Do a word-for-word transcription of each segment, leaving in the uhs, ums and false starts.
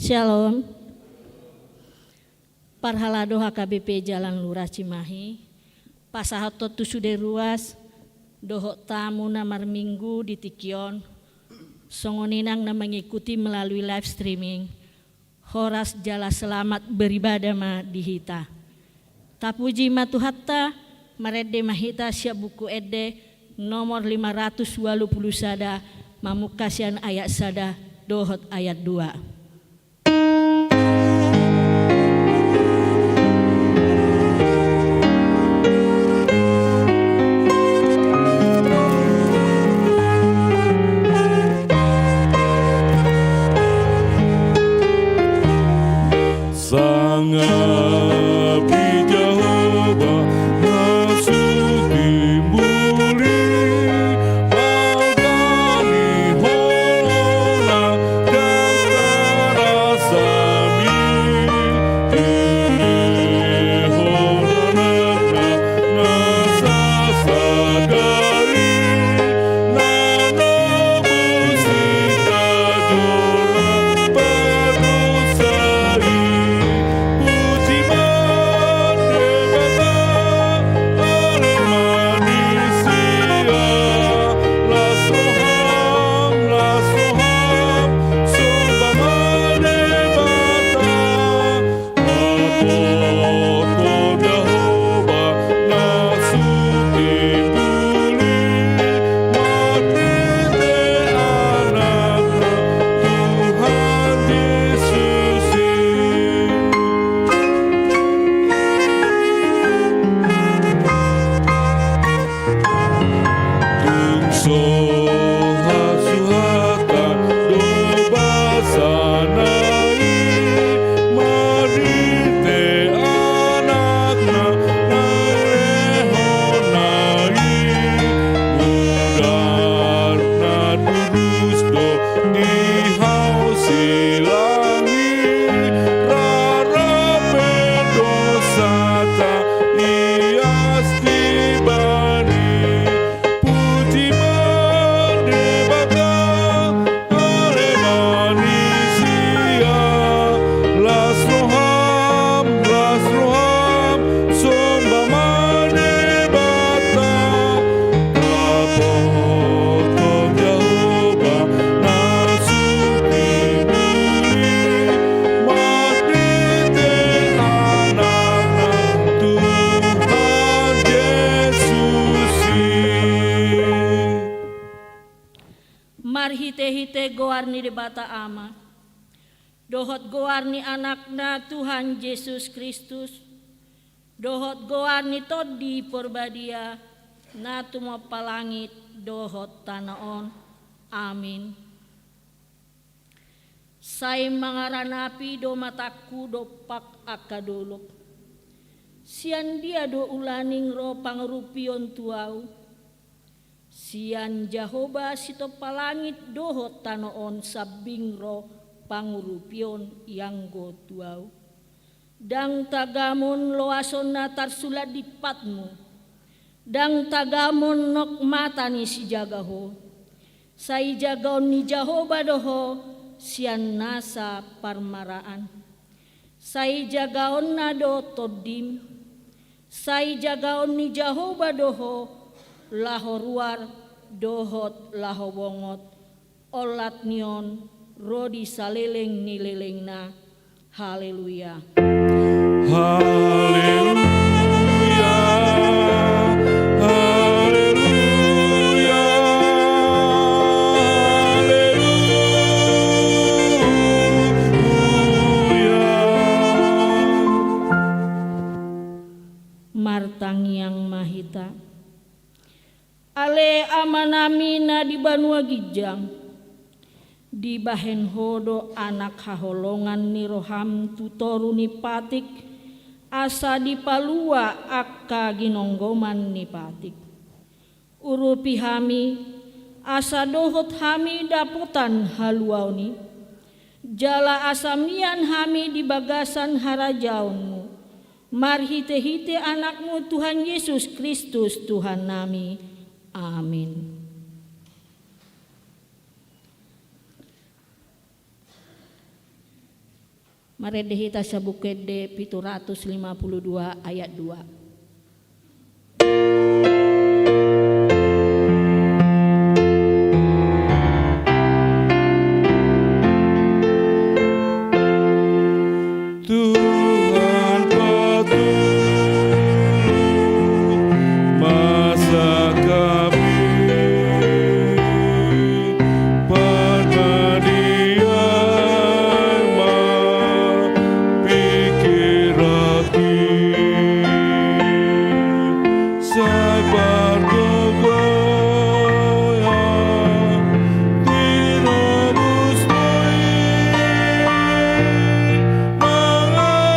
Shalom. Parhalado H K B P Jalan Lurah Cimahi, pasahathon tu sude ruas dohot tamu na marminggu di tingki on, songon i nang na mengikuti melalui live streaming, horas jala selamat beribadah ma di hita. Tapuji ma Tuhanta, marende ma hita sian Buku Ende nomor lima ratus ualu pulu sada, mamungka sian ayat sada dohot ayat dua. Sangapi Jahowa na sutimbuli, alani hona dang tarasa mi, tingki hona na, na sasagali, na nobus hita jolma pardosa i. Puji ma Debata, ale ma ni sia, las roham, las roham, somba ma Debata. Apotpot Jahowa na sutimbuli, marhite Anakna Tuhan Jesus i. Tung so hasuhatan do basana i, marhite Anakna na nilehonna i. Mudar na durus do di hau silang i, rara pe dosanta lias di bani. Puji ma Debata, ale ma ni sia, las roham, las roham, somba ma Debata. Apotpot Jahowa na sutimbuli, marhite Anakna Tuhan Jesus i. Marhitehite goar ni Debata Ama, dohot goar ni Anakna Tuhan Jesus Kristus, dohot goar ni Tondi Porbadia, na tumompa langit dohot tano on. Amin. Sai mangaranapi do matangku dompak angka dolok. Sian dia do ulaning ro pangurupion tu ahu? Sian Jahowa sitompa langit dohot tano on sambing ro pangurupion ianggo tu ahu. Ndang tagamon loason na tarsulat di patmu, ndang tagamon nok mata ni sijaga ho. Sai jagaon ni Jahowa do ho sian nasa parmaraan. Sai jagaonna do tondim. Sai jagaon ni Jahowa do ho laho ruar dohot laho bongot. Olat ni on ro di saleleng ni lelengna. Haleluya. Haleluya. Haleluya. Haleluya. Martangiang ma hita. Ale Amanami na di banua ginjang, dibahen Ho do anak haholongan ni roham tu toru ni patik, asa dipalua angka ginonggoman ni patik. Urupi hami, asa dohot hami dapotan haluaon i, jala asa mian hami di bagasan harajaonMu, marhitehite AnakMu Tuhan Jesus Kristus Tuhannami. Amin. Marende hita sian Buku Ende pitu ratus lima puluh dua ayat dua. Tuhan patulung ma sangkap i, parmadiai ma pingkiranki. Sai pargogoion tirobus do i mangaradoti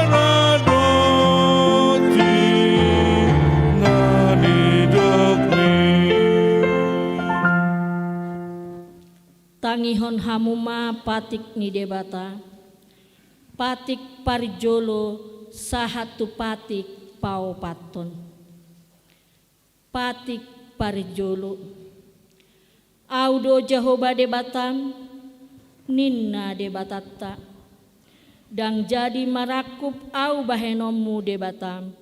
na nidokmi. Tangihon hamu ma patik ni Debata, patik parjolo sahat tu patik paopathon. Patik parjolo. Ahu do Jahowa Debatam, ninna Debatanta. Ndang jadi marangkup Ahu bahenonmu Debatam.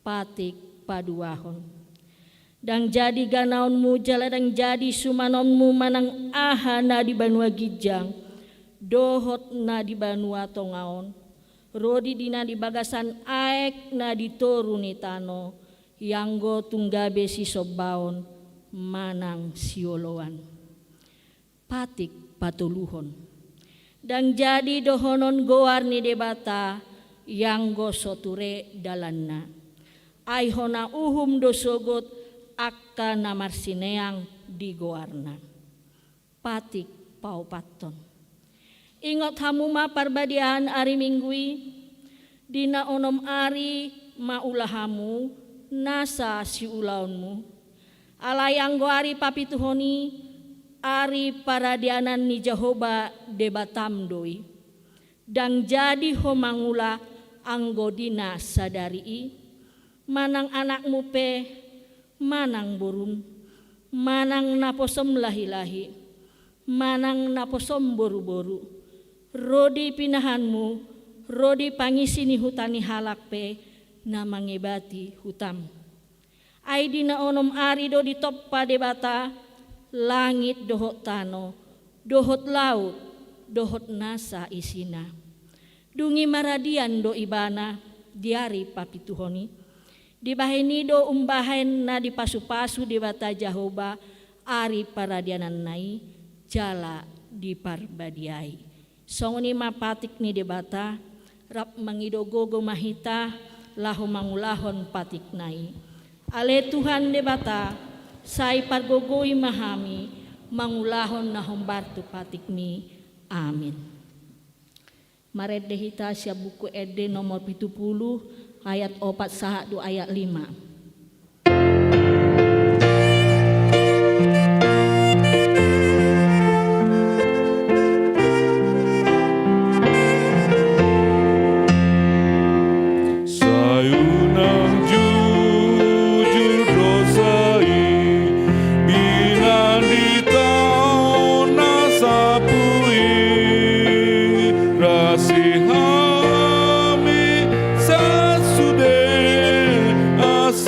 Patik paduahon. Ndang jadi ganaonmu jala ndang jadi sumanonmu manang aha na di banua ginjang dohot na di banua tonga on, ro di na di bagasan aek na di toru ni tano, ianggo tung gabe sisombaon manang sioloan. Patik patoluhon. Ndang jadi dohonon goar ni Debata ianggo so ture dalanna. Ai hona uhum do sogot angka na marsineang di goarna. Patik paopathon. Ingot hamu ma parbadiaan ari Minggu i, di na onom ari maula hamu nasa siulaonmu. Alai anggo ari papituhon i, ari paradianan ni Jahowa Debatam do i. Ndang jadi ho mangula anggo di na sadari i, manang anakmu pe, manang borum, manang naposom lahilahi, manang naposom boruboru, ro di pinahanmu, ro di pangisi ni huta ni halak pe na mangebati hutam. Ai di na onom ari do ditompa Debata langit dohot tano, dohot laut, dohot nasa isina. Dung i maradian do ibana di ari papituhon i. Dibahen i do umbahen na dipasupasu Debata Jahowa ari paradiananna i jala diparbadiai. Songon i ma patik ni Debata, rap mangido gogo ma hita laho mangulahon patikna i. Ale Tuhan Debata, sai pargogoi ma hami mangulahon na hombar tu patikmi. Amin. Marende hita sian Buku Ende nomor pitu pulu, ayat opat sahat tu ayat lima. Sai unang jujur do sai, binan di taon na sapu i, rasi hami sasude, asa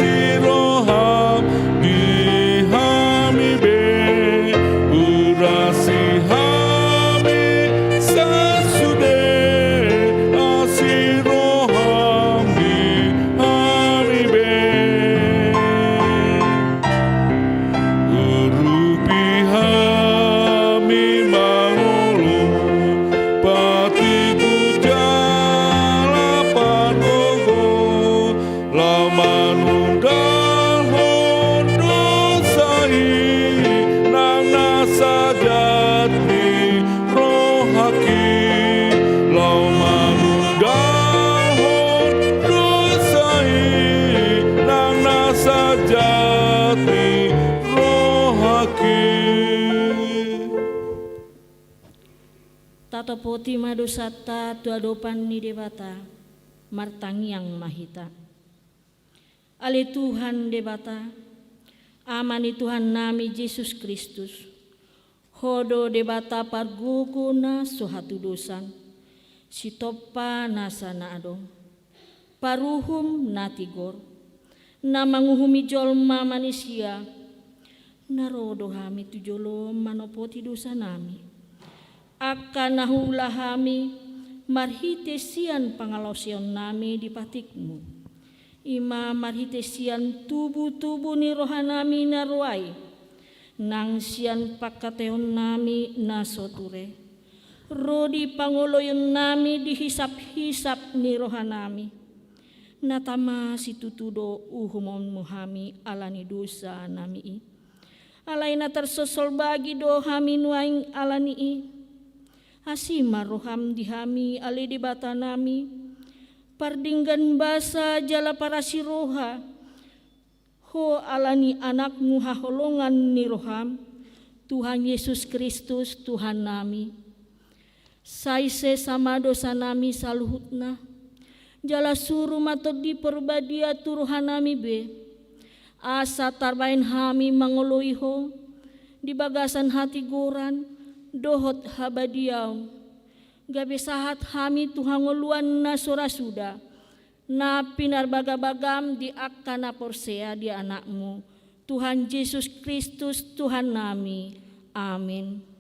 sajati rohaki. Tatopoti ma dosanta tu adopan ni Debata, martangiang ma hita. Ale Tuhan Debata, Ama ni Tuhannami Jesus Kristus, Ho do Debata pargogo na so hatudosan, sitompa nasa na adong, paruhum na tigor, na manguhumi jolma manisia. Na ro do hami tu jolom manopoti dosanami, angka na huula hami marhite sian pangalaoseonnami di patikmu, i ma marhite sian tubutubu ni rohanami na ro ai, nang sian pangkataionnami na so ture, ro di pangoloionnami di hisaphisap ni rohanami. Na tama situtu do uhumonmu hami ala ni dosanami i. Alai na tarsolsol bagi do hami nuaeng ala ni i. Asi ma roham di hami ale Debatanami, pardenggan basa jala parasi roha, Ho ala ni Anakmu haholongan ni roham, Tuhan Jesus Kristus Tuhannami. Sai sesa ma dosanami saluhutna, jala suru ma Tondi Parbadia tu rohanami be, asa tarbahen hami mangoloi Ho di bagasan hatigoran dohot habadiaon, gabe sahat hami tu hangoluan na so ra suda, na pinarbagabagam di angka na porsea di Anakmu, Tuhan Jesus Kristus Tuhannami. Amin.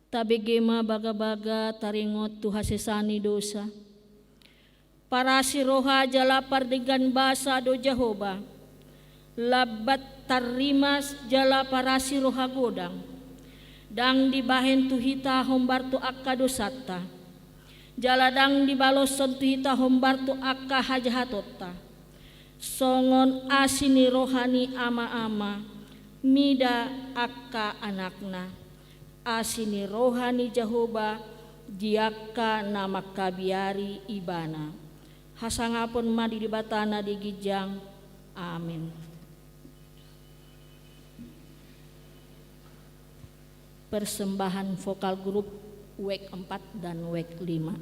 Tabege ma bagabaga taringot tu hasesaan ni dosa. Parasi roha jala pardenggan basa do Jahowa, lambat tarrimas jala parasi roha godang. Ndang dibahen tu hita hombar tu angka dosanta, jala ndang dibaloshon tu hita hombar tu angka hajahatonta. Songon asi ni roha ni ama-ama mida angka anakna, asi ni roha ni Jahowa di angka na mangkabiari Ibana. Hasangapon ma di Debata na di ginjang. Amin. Persembahan vokal grup wek empat dan wek lima.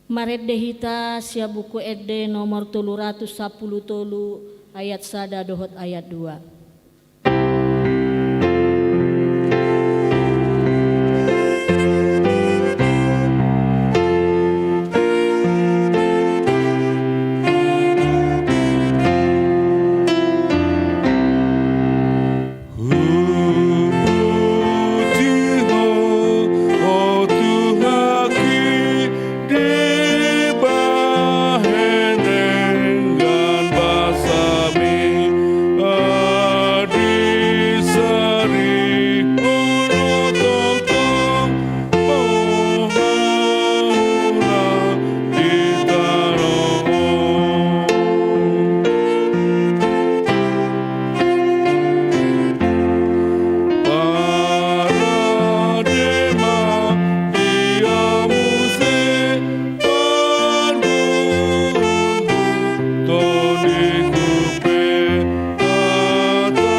Marende hita sian Buku Ende nomor tolu ratus sampulu tolu, ayat sada dohot ayat dua. Hupuji Ho, o Tuhanki, dibahen denggan basami, adi sari olo tongtong, o hamuna di tano on. Parade ma ia muse parguru, tondingku pe hatangku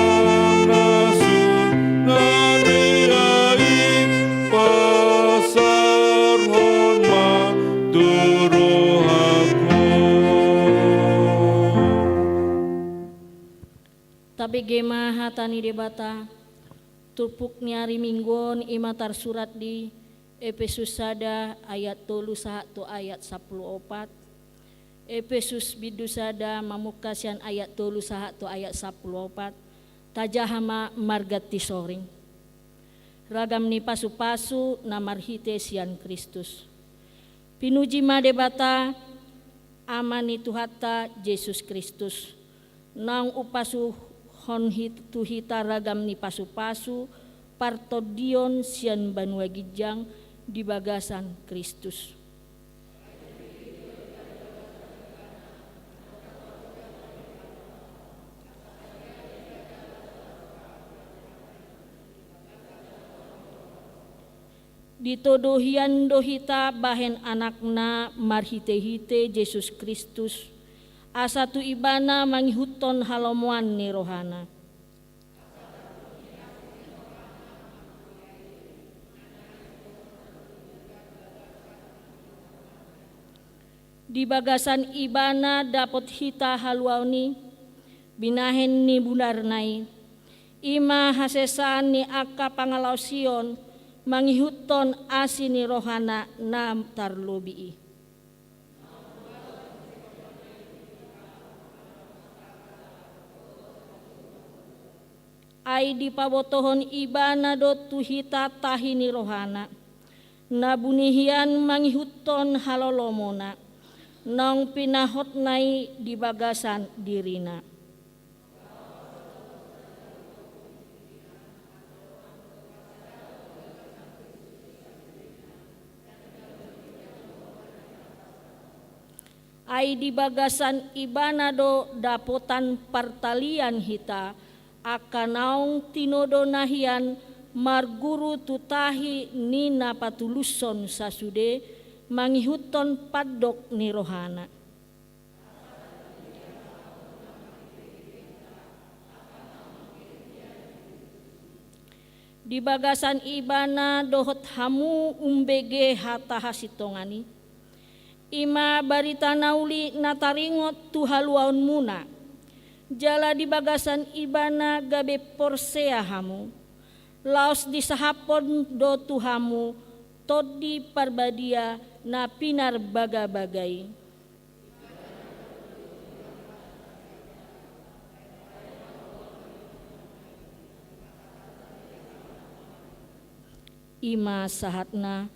na nian i, pasaorhon ma tu rohangku. Tabege ma hata ni Debata. Turpuk ni ari Minggu on i ma tarsurat di Epesus sada ayat tolu sahat tu ayat sampulu opat. Epesus bindu sada mamungka sian ayat tolu sahat tu ayat sampulu opat. Tajaha ma marganti soring. Ragam ni pasupasu na marhite sian Kristus. Pinuji ma Debata, Ama ni Tuhanta Jesus Kristus, naung umpasuhon hit-, tu hita ragam ni pasupasu partondion sian banua ginjang di bagasan Kristus. Ditodo hian do hita bahen Anakna marhitehite Jesus Kristus, asa tu Ibana mangihuthon halomoan ni rohana. Di bagasan Ibana dapot hita haluaon i, binahen ni bularna i, i ma hasesaan ni angka pangalaosion mangihuthon asi ni rohana na tarlobi i. Ai dipabotohon Ibana do tu hita tahi ni rohana, na buni hian mangihuthon halolomona, naung pinahotna i di bagasan dirina. Ai di bagasan Ibana do dapotan partalian hita, angka naung tinodona hian marguru tu tahi ni na patulushon sasude, mangihuthon pandok ni rohana. Di bagasan Ibana dohot hamu umbege hata hasintongan i, i ma barita na uli na taringot tu haluaonmuna. Jala di bagasan Ibana gabe porsea hamu, laos disahaphon do tu hamu Tondi Parbadia na pinarbagabaga i. I ma sahatna.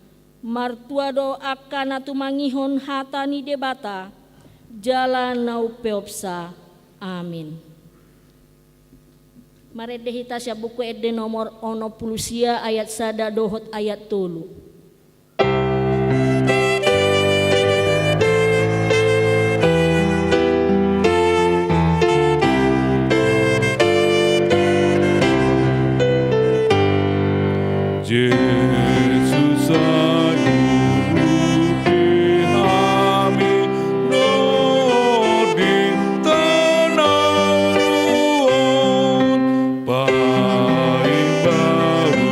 Martua do angka na tumangihon hata ni Debata jala na umpeopsa. Amin. Marende hita sian Buku Ende nomor onom pulu sia, ayat sada dohot ayat tolu. Jesus, sai urupi hami ro di tano on, paimbaru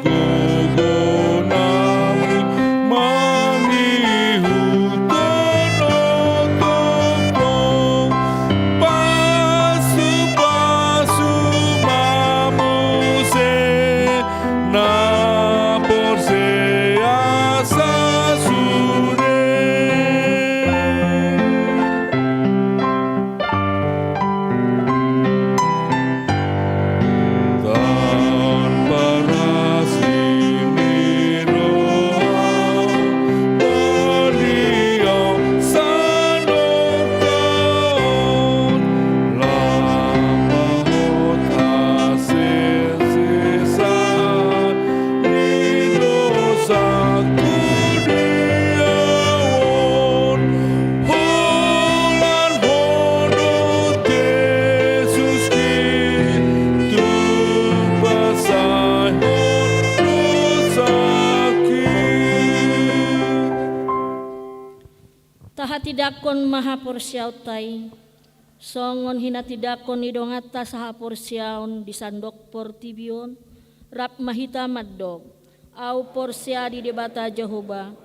gogo na Tahatindangkon ma haporseaonta i, songon hinatindangkon ni donganta sahaporseaon di sandok portibi on, rap ma hita mandok: Ahu porsea di Debata Jahowa,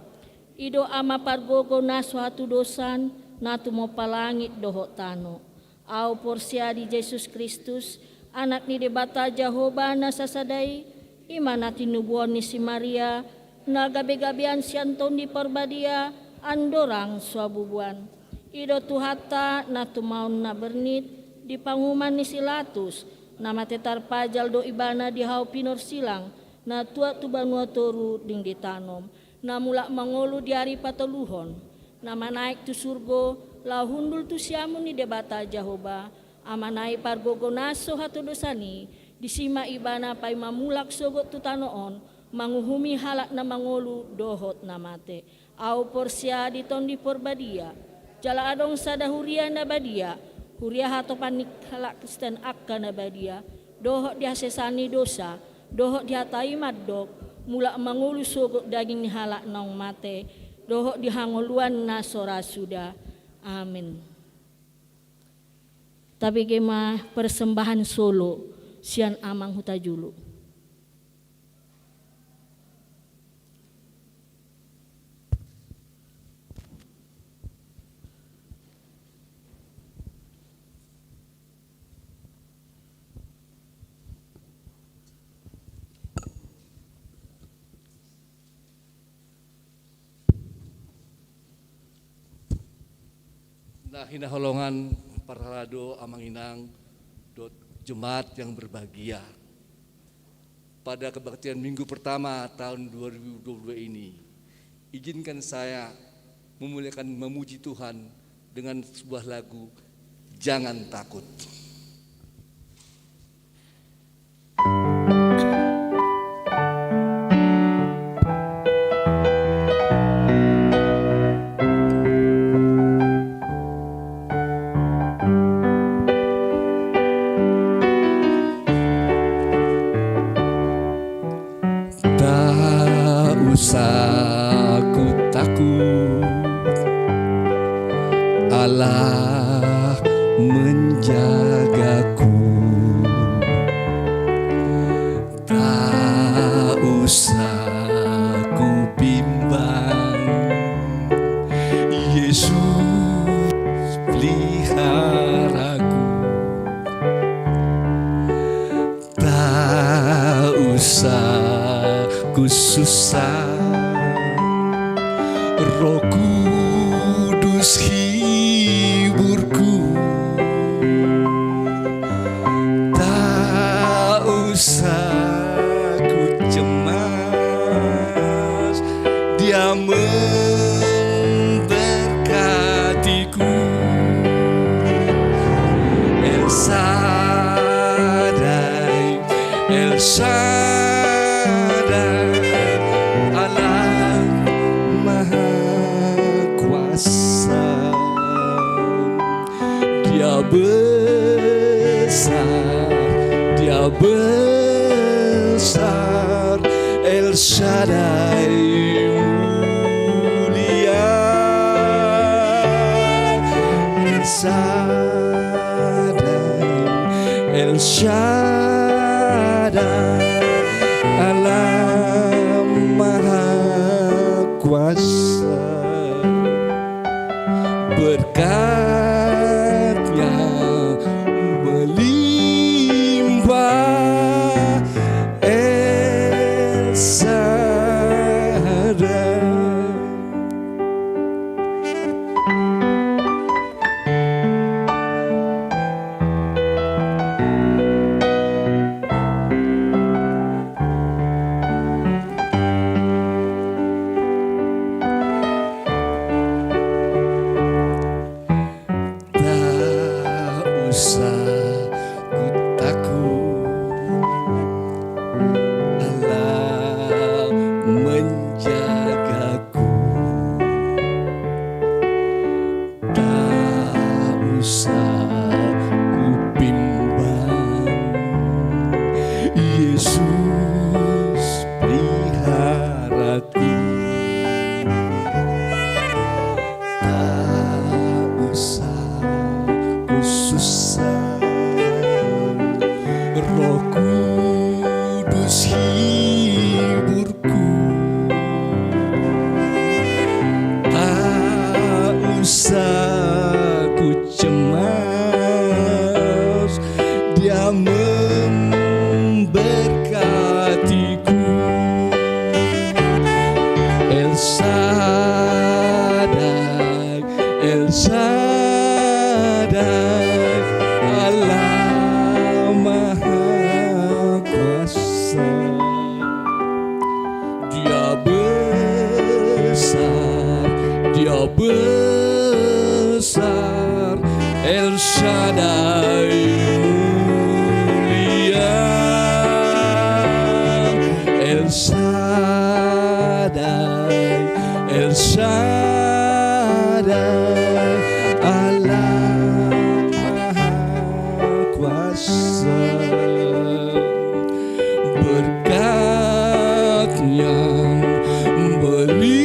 i do Ama pargogo na so hatudosan, na tumompa langit dohot tano. Ahu porsea di Jesus Kristus, Anak ni Debata Jahowa na sasada i, i ma na tinubuhon ni si Maria, na gabegabean sian Tondi Parbadia, andorang so habubuan. I do Tuhanta na tumaon na bernit, di panguhuman ni si Latus, na mate tarpajal do ibana di hau pinorsilang, na tuat tu banua toru ding ditanom, na mulak mangolu di ari patoluhon, na manaek tu surgo, laho hundul tu siamun ni Debata Jahowa, Amana i pargogo na so hatudosan i, disi ma ibana paima mulak sogot tu tano on, manguhumi halak na mangolu dohot na mate. Ahu porsea di Tondi Parbadia, jala adong sada huria na badia, huria hatopan ni halak Kristen angka na badia, dohot di hasesaan ni dosa, dohot di hata i mandok, mulak mangolu sogot daging ni halak naung mate, dohot di hangoluan na so ra suda. Amin. Tabege ma persembahan solo sian amang hutajulu. Na hinaholongan parhalado, amang inang dohot jemaat yang berbahagia. Pada kebaktian minggu pertama tahun dua ribu dua puluh dua ini, izinkan saya memuliakan, memuji Tuhan dengan sebuah lagu, Jangan Takut. Tak usah ku takut, Allah menjagaku. Tak usah ku bimbang, Yesus peliharaku. Tak usah ku susah, Roh Kudus hiburku. Tak usah ku cemas, Dia memberkatiku. El Shaddai, El Shaddai, Allah Maha Kuasa. Dia besar, Dia besar, El Shaddai mulia. El Shaddai, El Shaddai, Allah Maha Kuasa. Berkat-Nya melimpah, El Shaddai. Sadai Allah Maha Kuasa. Dia besar, Dia besar, El Shaddai mulia, El Shaddai, El Shaddai, Allah Maha Kuasa. Berkat-Nya melimpah,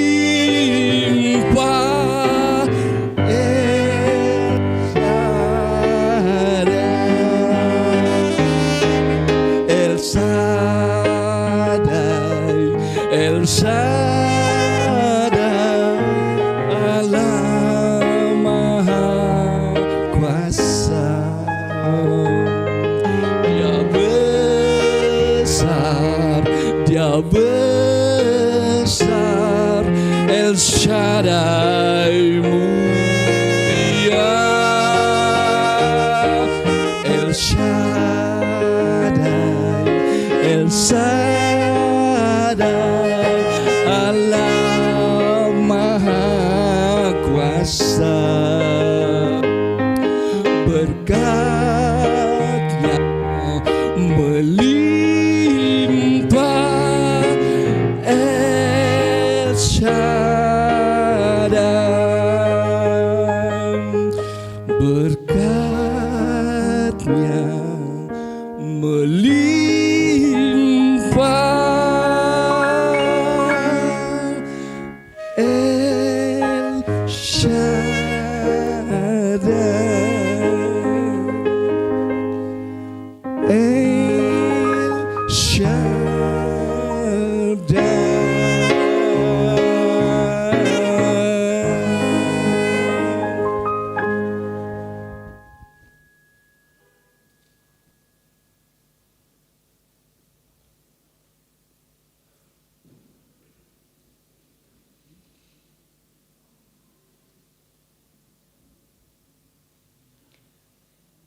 El Shaddai, El Shaddai, El Shaddai, Allah Maha Kuasa. Dia besar, Dia besar, El Shaddai mulia, El Shaddai, El Shaddai, Allah Maha Kuasa. Berkat-Nya melimpah, El Shaddai. Berkat-Nya melimpah, El Shaddai, El Shaddai.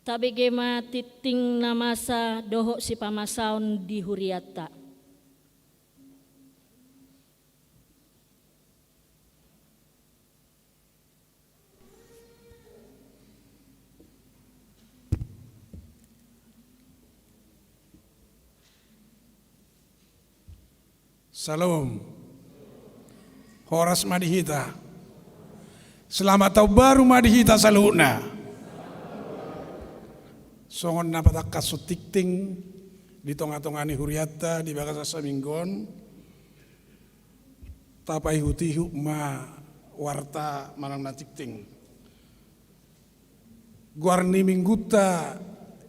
Tabege ma tingting na masa dohot sipamasaon di hurianta. Syalom. Horas ma di hita. Selamat tahun baru ma di hita saluhutna. Songon na patangkas tingting di tonga-tonga ni hurianta di bagasan saminggu on, tapaihut-ihut ma warta manang na tingting. Goar ni minggunta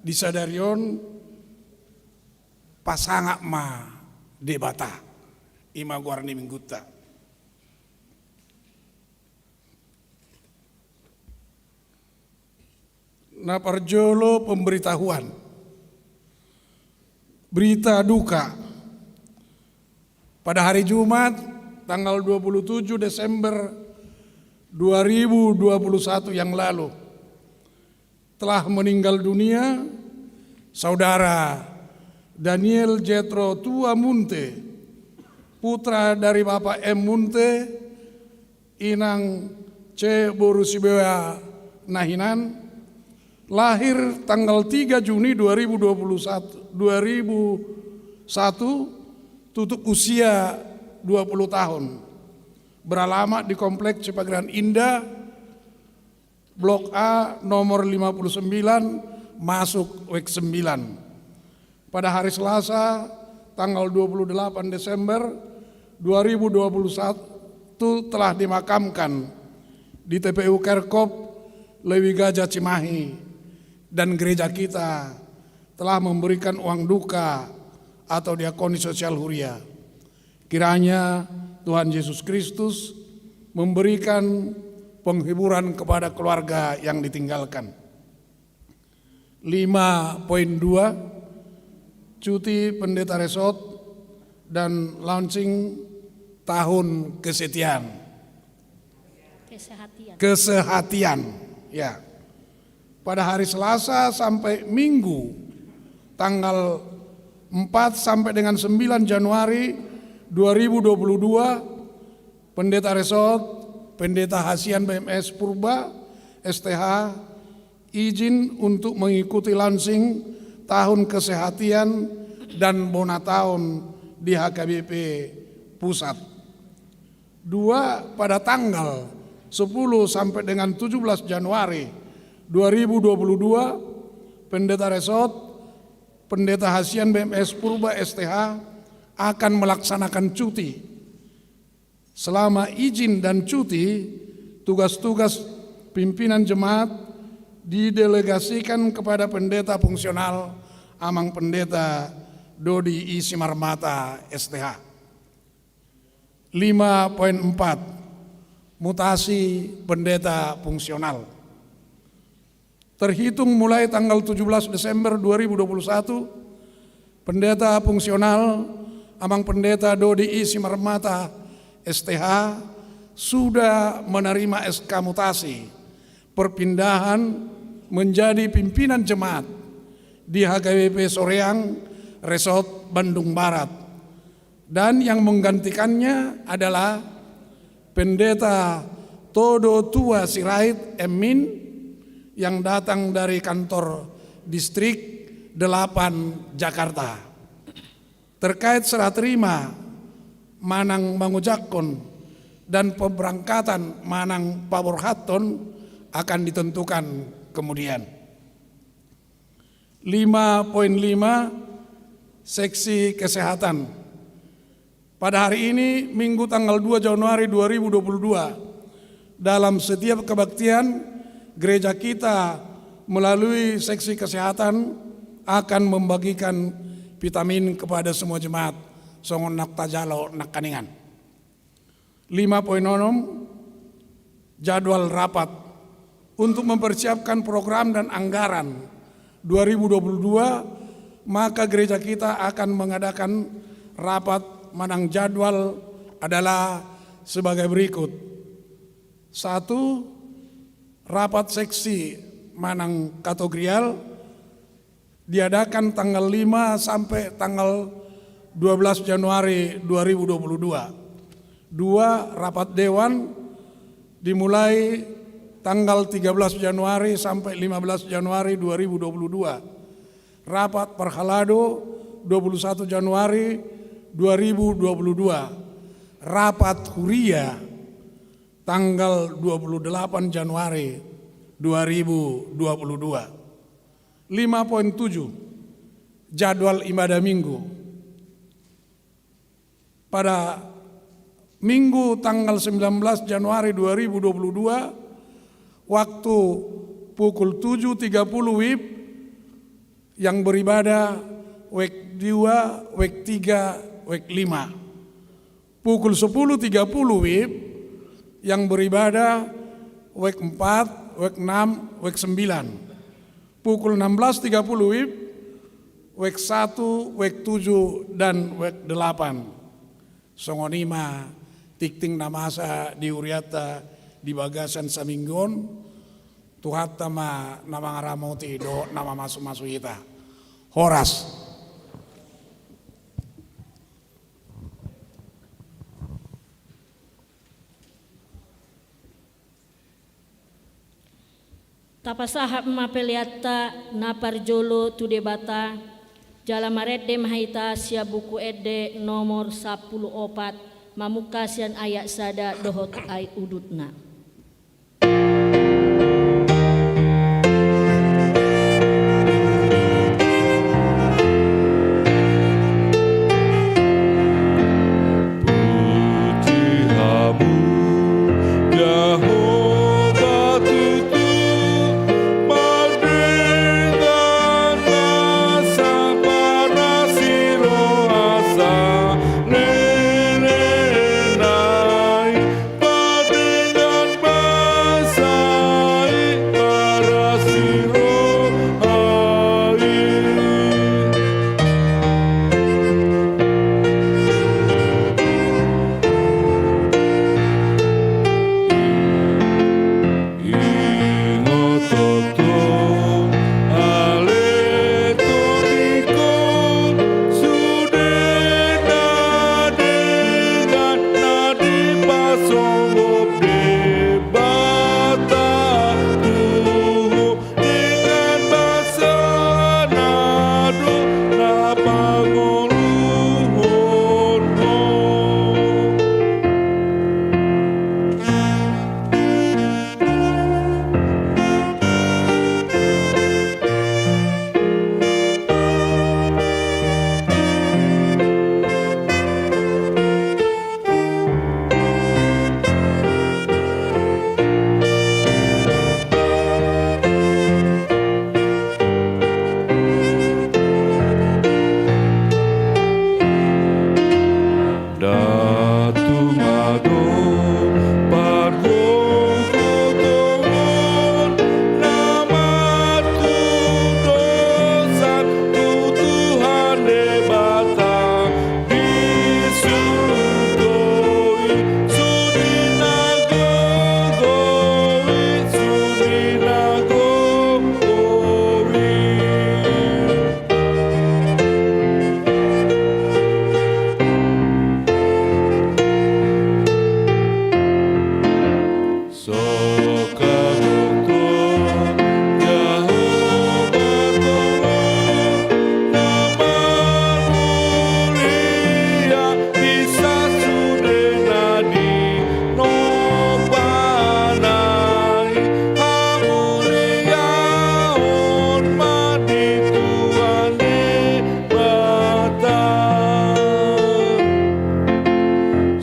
di sadari on, Pasangap ma Debata. I ma goar ni minggunta. Na parjolo pemberitahuan. Berita duka. Pada hari Jumat, tanggal dua puluh tujuh Desember dua ribu dua puluh satu yang lalu, telah meninggal dunia Saudara Daniel Jetro Tua Munte, putra dari Bapak M Munte, Inang C boru Sibea na hinan, lahir tanggal tiga Juni dua ribu dua puluh satu, dua ribu satu, tutup usia dua puluh tahun. Beralamat di Kompleks Cipageran Indah, Blok A, nomor lima puluh sembilan, masuk Wek sembilan. Pada hari Selasa, tanggal dua puluh delapan Desember dua ribu dua puluh satu, telah dimakamkan di T P U Kerkop, Lewi Gajah, Cimahi, dan gereja kita telah memberikan uang duka atau diakoni sosial huria. Kiranya Tuhan Yesus Kristus memberikan penghiburan kepada keluarga yang ditinggalkan. Lima poin dua, cuti pendeta resort dan launching tahun kesetiaan. Kesehatian. Kesehatian, ya. Pada hari Selasa sampai Minggu, tanggal empat sampai dengan sembilan Januari dua ribu dua puluh dua, Pendeta Resort, Pendeta Hasian B M S Purba, S T H, izin untuk mengikuti launching tahun kesehatan dan bona tahun di H K B P Pusat. Dua, pada tanggal sepuluh sampai dengan tujuh belas Januari dua ribu dua puluh dua, Pendeta Resort, Pendeta Hasian B M S Purba S T H akan melaksanakan cuti. Selama izin dan cuti, tugas-tugas pimpinan jemaat didelegasikan kepada pendeta fungsional Amang Pendeta Dodi I Simarmata S T H. Lima poin empat, mutasi pendeta fungsional. Terhitung mulai tanggal tujuh belas Desember dua ribu dua puluh satu, pendeta fungsional Amang Pendeta Dodi I Simarmata S T H sudah menerima S K mutasi perpindahan menjadi pimpinan jemaat di H K B P Soreang, Resort Bandung Barat. Dan yang menggantikannya adalah Pendeta Todo Tua Sirait M Min yang datang dari kantor Distrik delapan Jakarta. Terkait serah terima manang mangojakhon dan pemberangkatan manang paborhathon akan ditentukan kemudian. Lima poin lima, seksi kesehatan. Pada hari ini, Minggu tanggal dua Januari dua ribu dua puluh dua, dalam setiap kebaktian, gereja kita melalui seksi kesehatan akan membagikan vitamin kepada semua jemaat. Songon na tajalo nangkaningan. Lima poin onom, jadwal rapat. Untuk mempersiapkan program dan anggaran dua ribu dua puluh dua, maka gereja kita akan mengadakan rapat manang jadwal adalah sebagai berikut. Satu, rapat seksi manang katogrial diadakan tanggal lima sampai tanggal dua belas Januari dua ribu dua puluh dua. Dua, rapat dewan dimulai tanggal tiga belas Januari sampai lima belas Januari dua ribu dua puluh dua. Rapat parhalado dua puluh satu Januari dua ribu dua puluh dua. Rapat huria tanggal dua puluh delapan Januari dua ribu dua puluh dua. Lima poin tujuh, jadwal ibadah Minggu. Pada Minggu tanggal sembilan belas Januari dua ribu dua puluh dua, waktu pukul tujuh tiga puluh WIB, yang beribadah wek dua, wek tiga, wek lima. Pukul sepuluh tiga puluh WIB, yang beribadah wek empat, wek enam, wek sembilan. Pukul enam belas tiga puluh WIB, wek satu, wek tujuh, dan wek delapan. Songon i ma tingting na masa di hurianta di bagasan saminggu on. Tuhanta ma na mangaramoti dohot na mamasumasu hita. Horas. Tapasahat ma peleanta na parjolo tu Debata, jala marende ma hita sian Buku Ende nomor sampulu opat, mamungka sian ayat sada dohot ayat udutna.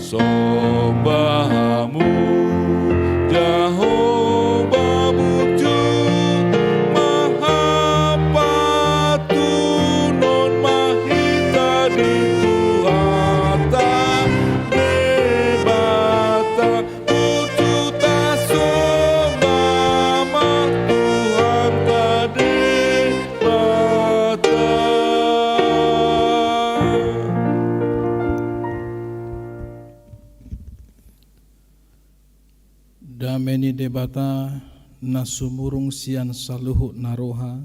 Somba hamu Jahowa, bujur ma hapatunduhon ma hita di Tuhanta Debata. Bujur tasomba ma Tuhanta Debata. Dame ni Debata na sumurung sian saluhut na roha,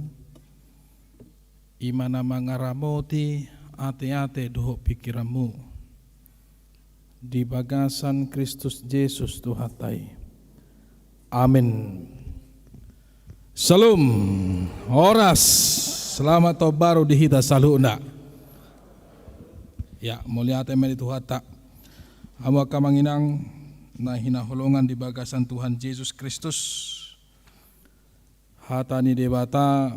i ma na mangaramoti ateate dohot pingkiranmu di bagasan Kristus Jesus Tuhanta i. Amin. Syalom. Horas. Selamat tahun baru di hita saluhutna. Ya, mauliate ma di Tuhanta. Hamu angka amang inang na hinaholongan di bagasan Tuhan Jesus Kristus. Hata ni Debata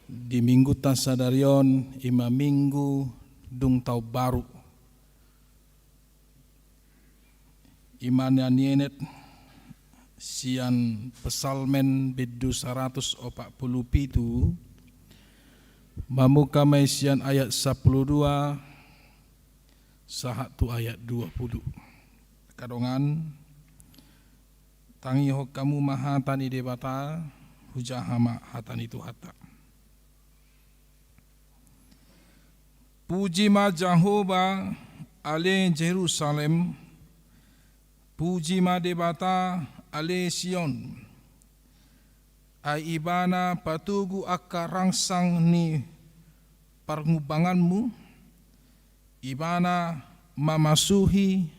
di minggunta sadari on, i ma minggu dung tahun baru. I ma na nienet sian Psalmen bindu saratus opat pulu pitu, mamungka ma i sian ayat sampulu dua sahat tu ayat dua pulu. Angka dongan, tangihon hamu ma hata ni Debata, hujaha ma hata ni Tuhanta. Puji ma Jahowa, ale Jerusalem, puji ma Debata, ale Sion. Ai Ibana patogu angka rangsang ni parngumbanganmu, Ibana mamasuhi,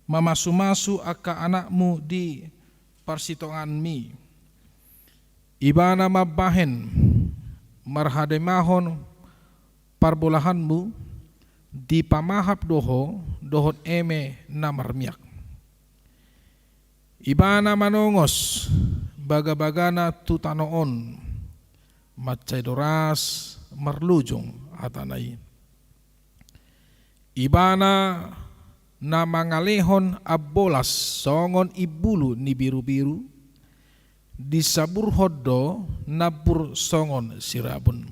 mamasumasu angka anakmu di parsitonganmi. Ibana mambahen marhadimahon parbolahanmu, dipamahap do ho dohot eme na marmiak. Ibana manongos bagabagana tu tano on, mansai do ras marlujung hatana i. Ibana na mangalehon ambolas songon imbulu ni birubiru, disaburhon do nambur songon sirabun.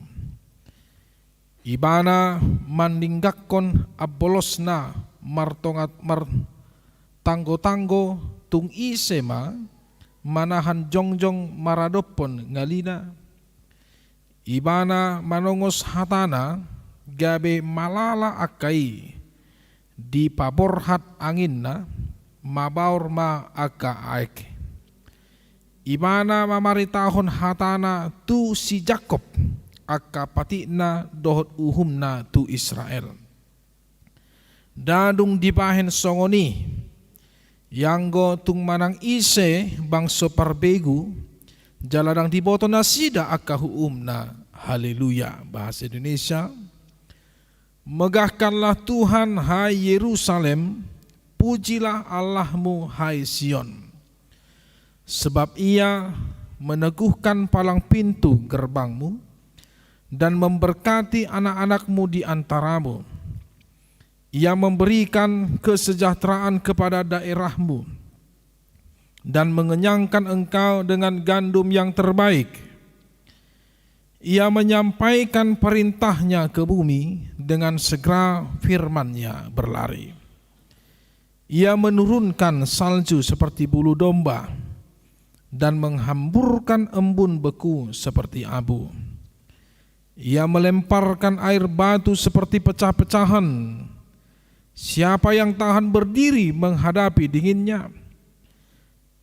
Ibana mandinggakkon ambolosna martonga, martanggotanggo, tung ise ma manahan jongjong maradophon ngalina. Ibana manongos hatana, gabe malala angka i, dipaborhat anginna, mabaor ma angka aek. Ibana mamaritahon hatana tu si Jakob, angka patikna dohot uhumna tu Israel. Ndang dung dibahen songon i, ianggo tung manang ise bangso parbegu, jala ndang diboto nasida angka uhumna. Haleluya. Bahasa Indonesia. Megahkanlah Tuhan, hai Yerusalem, pujilah Allahmu, hai Sion. Sebab Ia meneguhkan palang pintu gerbangmu dan memberkati anak-anakmu di antaramu. Ia memberikan kesejahteraan kepada daerahmu dan mengenyangkan engkau dengan gandum yang terbaik. Ia menyampaikan perintahnya ke bumi, dengan segera firmannya berlari. Ia menurunkan salju seperti bulu domba dan menghamburkan embun beku seperti abu. Ia melemparkan air batu seperti pecah-pecahan. Siapa yang tahan berdiri menghadapi dinginnya?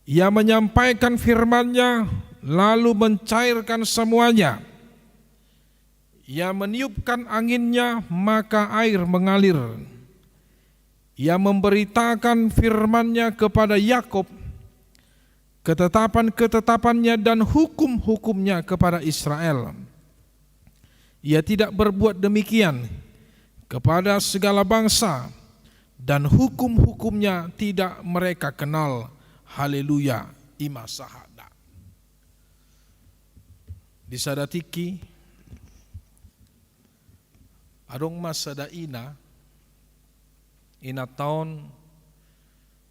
Ia menyampaikan firman-Nya, lalu mencairkan semuanya. Ia meniupkan angin-Nya, maka air mengalir. Ia memberitakan firman-Nya kepada Yakub, Ketetapan-ketetapannya dan hukum-hukumnya kepada Israel. Ia tidak berbuat demikian kepada segala bangsa, dan hukum-hukumnya tidak mereka kenal. Haleluya. I ma sahatna. Di sada tingki, adong ma sada ina, inanta on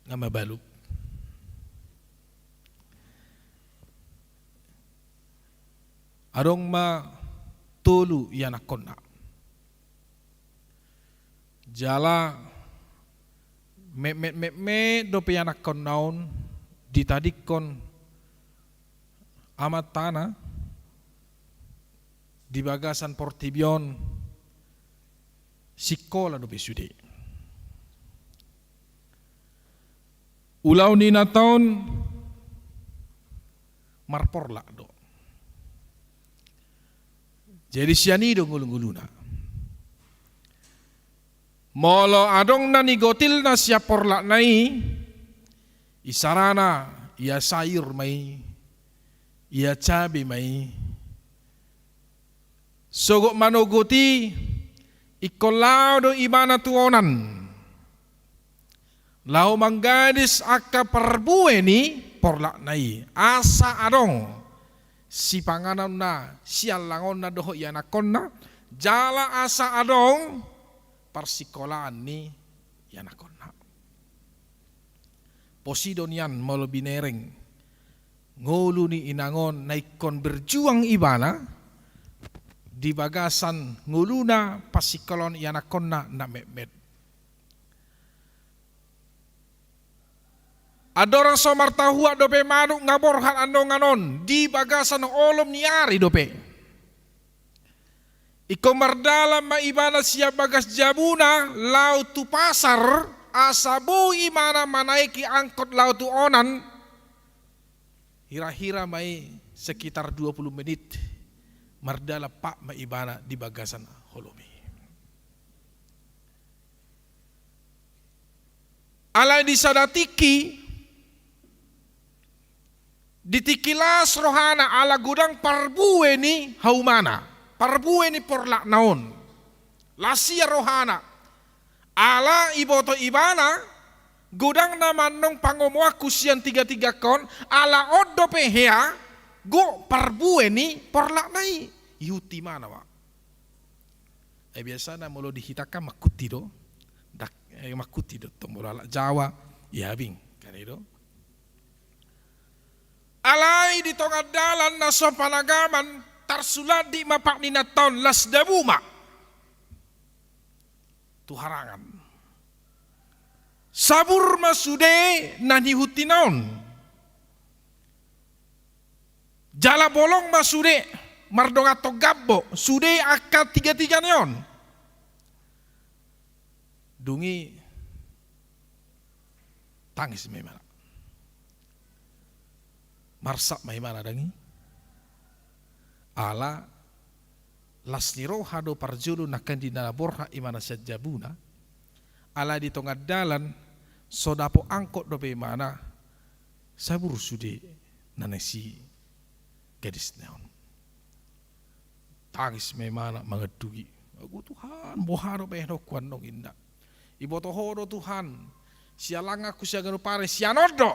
nga mabalu. Adong ma tolu ianakkonna. Jala metmet-metmet dope ianakkonna on ditadingkon amantana di bagasan portibi on, sikola dope sude. Ulaon ni inanta on marporlak do. Jadi sian i do ngolu-ngoluna. Molo adong na nigotilna sian porlakna i, isarana ia sayur ma i, ia cabe ma i. Sogot manogot i, ingkon laho do ibana tu onan laho manggadis angka parbue ni porlakna i, asa adong sipanganonna, siallangonna dohot ianakkonna, jala asa adong parsikolaan ni ianakkonna. Posi do nian molo binereng ngolu ni inang on na ingkon berjuang ibana di bagasan ngoluna, parsikolaan ianakkonna na metmet. Andorang so martahuak dope manuk nga borhat andongan on di bagasan olom ni ari dope. Ingkon mardalan ma ibana sian bagas jabuna laho tu pasar, asa boi ibana manaeki angkot laho tu onan. Hira-hira ma i sekitar dua puluh menit mardalan, pat ma ibana di bagasan holom i. Alai di sada tingki, di tingki las rohana ala godang parbue ni haumana, parbue ni porlakna on. Las ia rohana. Ala iboto ibana, godang nama annon pangomoanku sian tiga-tiga on, ala on dope hea gok parbue ni porlakna i. Ihut ibana ma. Eh, biasana molo di hita kan mangkuti do. Dak, eh, mangkuti do tong molo halak Jawa, iabing, kan i do. Alai di tonga dalan na so panagaman, tarsulandit ma pat ni inanta on, las dabu ma tu harangan. Sabur ma sude na nihutina on. Jala bolong ma sude, mardonganhon gambok, sude angka tiga-tigana on. Dung i tangis ma imana. Marsap ma imana dang i. Ala las ni roha do parjolo nangkin di na borhat imana sian jabuna. Ala di tonga dalan so dapot angkot dope imana, sabur sude na naeng sigadisna on. Tangis ma imana mangantugi. Agu Tuhan, boha do bahenonku annon, ninna. Iboto Ho do Tuhan siallanganku sian ganup ari, sian on do.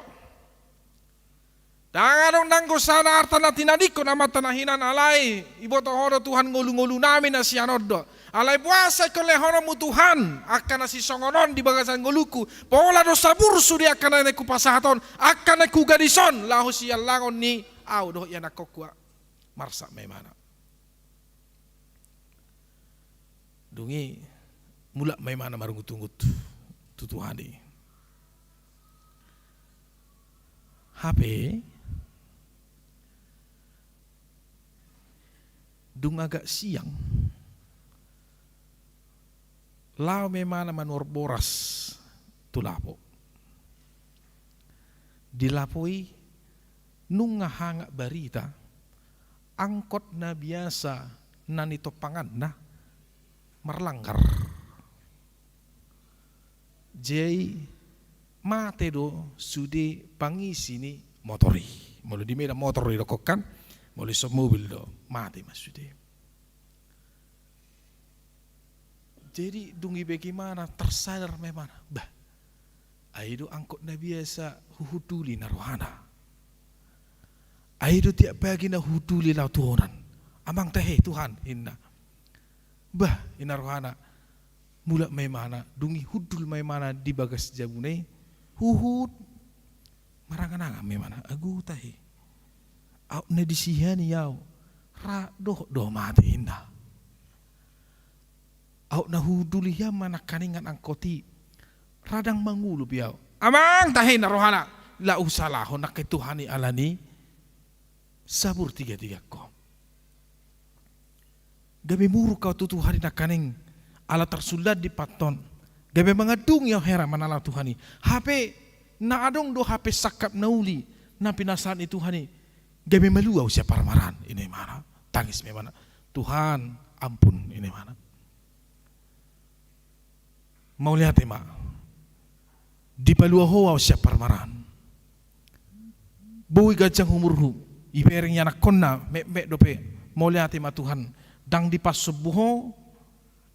Ndang adong nanggo sada arta na tinadingkon amanta na hinan, alai iboto Ho do Tuhan ngolu-ngolunami na sian on do. Alai boasa ingkon lehononmu Tuhan angka na sisongon on di bagasan ngolungku? Pola do sabur sude angka na naeng hupasahat on, angka naeng hugadis on laho siallangon ni ahu dohot ianakhonku. Marsap ma imana. Dung i mulak ma imana marungut-ungut tu Tuhan i. Hape dung agak siang, laho ma imana manuhor boras tu lapo. Di lapo i nunga hangat barita, angkot na biasa na nitompanganna marlanggar. Jadi mate do sude pangisi ni motor i. Molo di Medan motor i dohonon kan, molo dison mobil do, mate ma sude. Jadi dung dibege ibana, tersadar ma ibana, bah, ai do angkot na biasa huhunduli na rohana. Ai do tiap pagi na huhunduli laho tu onan. Amang tahe Tuhan, ninna. Bah, ninna rohana, mulak ma ibana, dung i hundul ma ibana di bagas jabuna i, huhut marangan-angan ma ibana, agu tahe. Aut na disi hian i au, ra dohot do mate, ninna. Aut na huhunduli hian ma nangkaningan angkot i, ra ndang mangolu be au. Amang tahe, ninna rohana, laho husalahon nangkin Tuhan i ala ni sabur tiga-tiga ko. Gabe muruk au tu Tuhan i nangkaning, ala tarsuldan di paton. Gabe mangandungi au hera manala Tuhan i. Hape na adong do hape sangkap na uli na pinasahat ni Tuhan i. Gabe malua au sian parmaraan, ninna ibana. Tangis ma ibana. Tuhan, ampun, ninna ibana. Mauliate ma. Dipalua Ho au sian parmaraan. Boi ganjang umurhu, dibereng ianakhonna metmet dope. Mauliate ma Tuhan, ndang dipansombu Ho,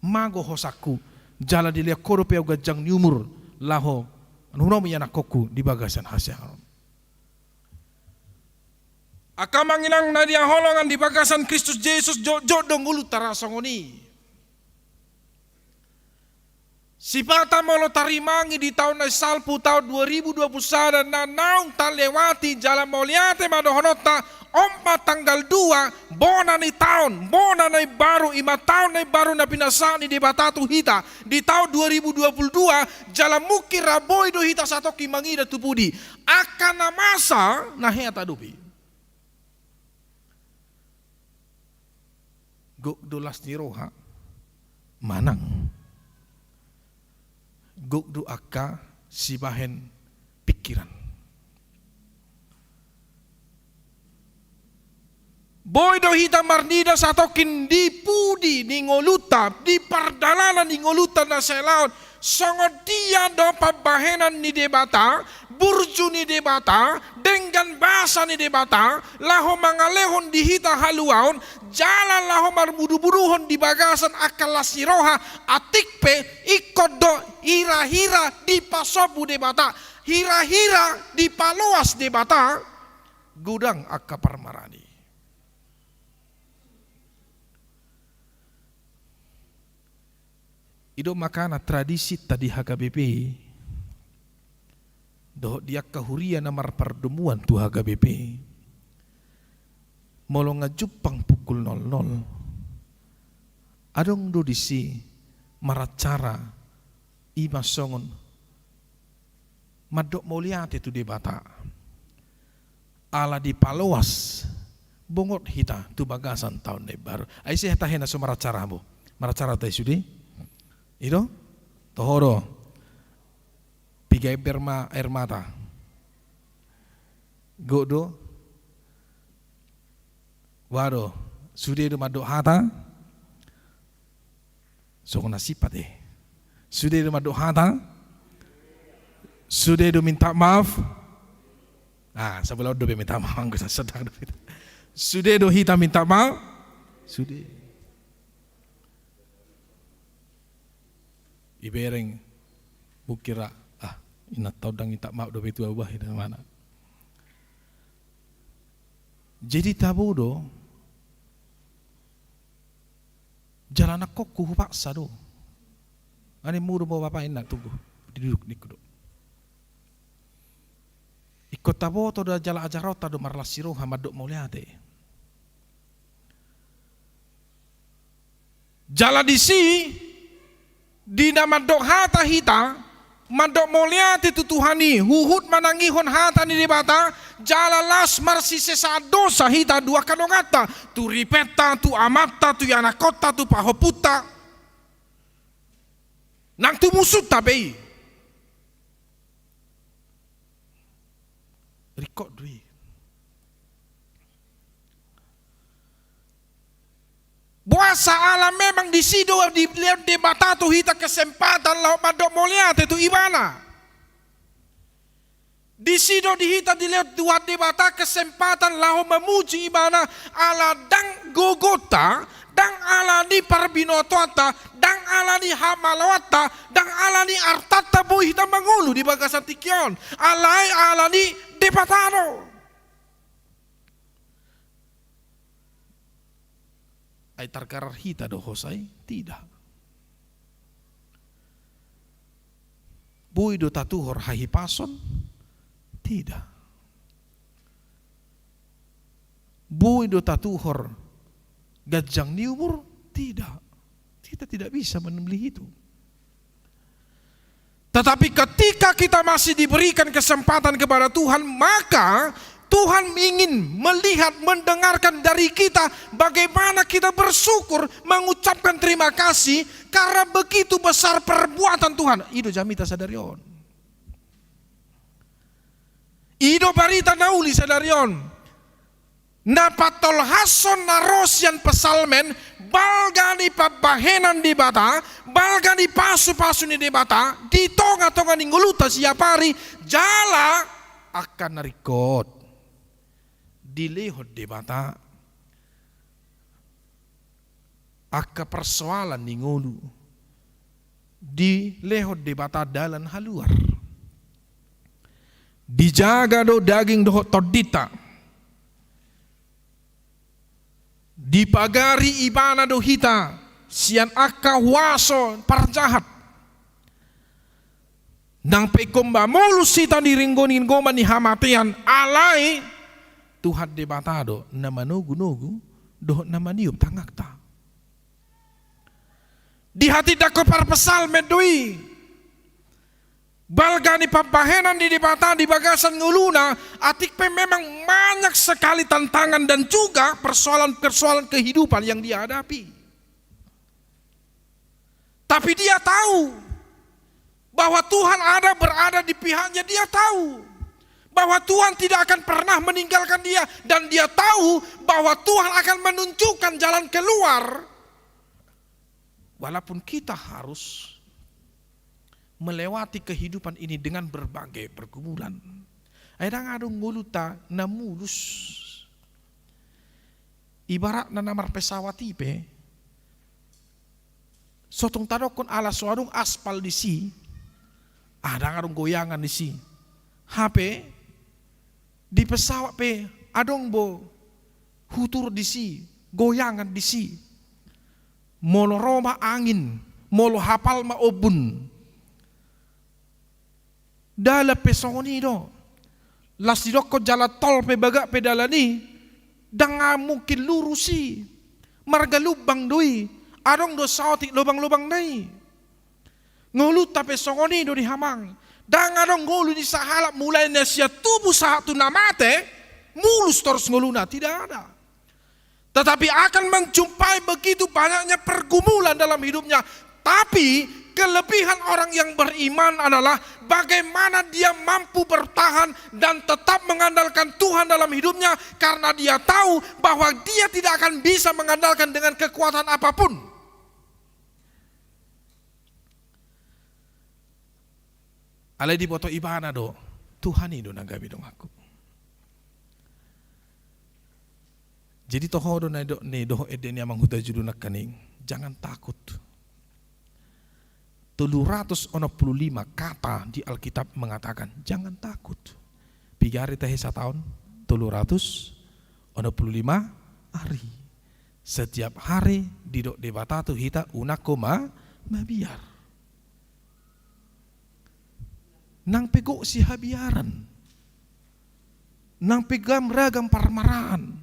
mago hosanku, jala dilehon Ho dope au ganjang ni umur, laho hunomi ianakhonku di bagasan hasiangan on. Angka amang inang na hinaholongan di bagasan Kristus Jesus, jotjot do ngolunta ra songon i. Sipata molo tarimangi di taon na salpu, taon dua ribu dua puluh sada na naung talewati, jala mauliate ma dohononta, on ma tanggal dua, bona ni taon, bona na imbaru, i ma taon na imbaru na pinasahat ni Debata tu hita di taon dua ribu dua puluh dua, jala mungkin ra boi do hita satongkin mangida tu pudi. Angka na masa na hea tadopi. Gok do las ni roha manang gok do angka sibahen pikiran. Boi do hita marnida satongkin di pudi ni ngolunta, di pardalanan ni ngolunta na sai laon, songon dia do pambahenan ni Debata, burju ni Debata, denggan basa ni Debata, laho mangalehon di hita haluaon, jala laho marmudubuduhon di bagasan angka las ni roha, atik pe ingkon do hirahira dipasombu Debata, hirahira dipaloas Debata, godang angka parmaraan i. I do makana tradisinta di H K B P dohot di angka huria na marpardomuan tu H K B P, molo nga jumpang pukul nol nol, adong do disi maracara, i ma songon mandok mauliate tu Debata ala dipaloas bongot hita tu bagasan taon na imbaru. Ai ise tahe na so maracara hamu? Maracara tahe sude? I do? Toho do. Piga ember ma air mata. Gok do. Waduh, sude do mandok hata. Songon na sipat, eh. Sude do mandok hata. Sude do minta maaf. Ah, sabola on dope minta maaf, anggo sa sedang dope. Sude do hita minta maaf. Sude. Ibereng, ukira, ah, inanta on ndang minta maaf dope tu au bah, ninna ibana. Jadi tabo do, jala nangkok hupaksa do. Ani mudo mo bapa inna tunggu, diduduk ningku do. Ingkon taboto do jala ajaronta do marlas ni roha mandok mauliate. Jala disi, di na mandok hata hita, mandok mauliate tu Tuhan i, huhut manangihon hata ni Debata, jala las marsisesaan dosa hita, dua angka donganta, tu ripenta, tu amanta, tu ianakhonta, tu pahompunta, nang tu musunta pe i. Ringkot do i. Boasa? Ala memang disi do dilehon Debata tu hita kesempatan laho mandok mauliate tu Ibana. Disi do di hita dilehon Tuhan Debata kesempatan laho mamuji Ibana, ala ndang gogonta, ndang ala ni parbinotoanta, ndang ala ni hamaloanta, ndang ala ni artanta boi hita mangolu di bagasan tingki on. Alai ala ni Debata do. Ai targarar hita do hosa i? Tidak. Boi do tatuhor hahipason? Tidak. Boi do tatuhor ganjang ni umur? Tidak. Kita tidak bisa membeli itu. Tetapi ketika kita masih diberikan kesempatan kepada Tuhan, maka Tuhan ingin melihat, mendengarkan dari kita bagaimana kita bersyukur, mengucapkan terima kasih karena begitu besar perbuatan Tuhan. I do jamita sadari on. I do barita na uli sadari on. Na patolhashon na ro sian Psalmen, balga ni pambahenan Debata, balga ni pasupasu ni Debata di tongatonga ni ngolunta siapari, jala angka na ringkot dilehon Debata, angka persoalan ni ngolu dilehon Debata dalan haluar. Dijaga do daging dohot tondinta. Dipagari Ibana do hita sian angka huaso parjahat. Nang pe ingkon mamolus hita di ringgoni-ringgoni ni hamatean, alai Tuhan Debata do na manogunogu dohot na maniop tangangta. Dihatindangkon parpsalmen do i. Balga ni pambahenan ni Debata di bagasan ngoluna, atik pe memang banyak sekali tantangan dan juga persoalan-persoalan kehidupan yang dia hadapi. Tapi dia tahu bahwa Tuhan ada, berada di pihaknya. Dia tahu bahwa Tuhan tidak akan pernah meninggalkan dia, dan dia tahu bahwa Tuhan akan menunjukkan jalan keluar. Walaupun kita harus melewati kehidupan ini dengan berbagai pergumulan. Ai ndang adong ngolunta na mulus. Ibaratna na marpesawat i pe, so tung tadokkon ala so adong aspal disi, ah, ndang adong goyangan disi. Hape di pesawat pe adong bo hutur disi, goyangan disi. Molo ro ma angin, molo hapal ma ombun. Dalan pe songon i do. Las didokkon jalan tol pe, bagak pe dalan i, ndang mungkin lurus i. Marga lumbang do i. Adong do saotik lobang-lobangna i. Ngolunta pe songon i do, di hamu amang. Ndang adong ngolu ni sahalak mulai na sian tubu sahat tu na mate mulus torus ngoluna, tidak ada. Tetapi akan menjumpai begitu banyaknya pergumulan dalam hidupnya. Tapi kelebihan orang yang beriman adalah bagaimana dia mampu bertahan dan tetap mengandalkan Tuhan dalam hidupnya, karena dia tahu bahwa dia tidak akan bisa mengandalkan dengan kekuatan apapun. Alai diboto ibana do, Tuhan i do na gabe donganku. Jadi toho do na nidok ni dohot ende ni amang huta julu nangkaning, jangan takut. Tolu ratus onom puluh lima kata di Alkitab mengatakan, jangan takut. Piga ari tahe sataon? Tolu ratus onom puluh lima ari. Setiap hari didok Debata tu hita, unang ho ma-, mabiar. Nang pe gok sihabiaran, nang pe gam ragam parmaraan.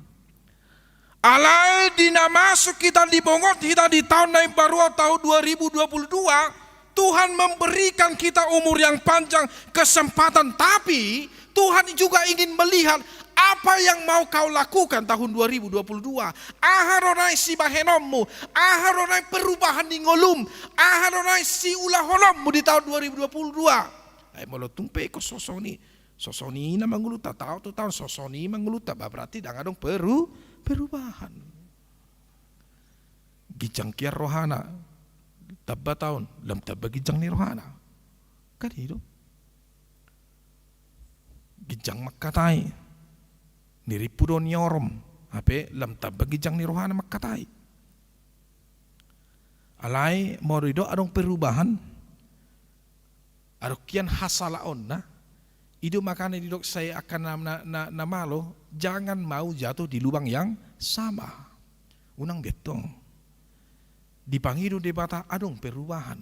Alai di na masuk hita, dibongot hita di taon na imbaru on, taon dua ribu dua puluh dua, Tuhan memberikan kita umur yang panjang, kesempatan, tapi Tuhan juga ingin melihat apa yang mau kau lakukan tahun dua ribu dua puluh dua. Aha do naeng sibahenonmu, aha do naeng perubahan ni ngolum, aha do naeng siulahononmu di taon dua ribu dua puluh dua. Ai molo tung pe ingkon songon i, songon i nama ngolunta taon tu taon, songon i ma ngolunta, bah, berarti ndang adong peru-, perubahan. Ginjang hian rohana, tamba taon, lam tamba ginjang ni rohana. Kan i do. ginjang mangkatai. Nirimpu do niorom, hape lam tamba ginjang ni rohana mangkatai. Alai molo didok adong perubahan, adong hian hasalaonna, i do makana didok sai angka na, na, na, na malo, jangan mau jatuh di lubang yang sama. Unang be tong. Dipangido Debata adong perubahan.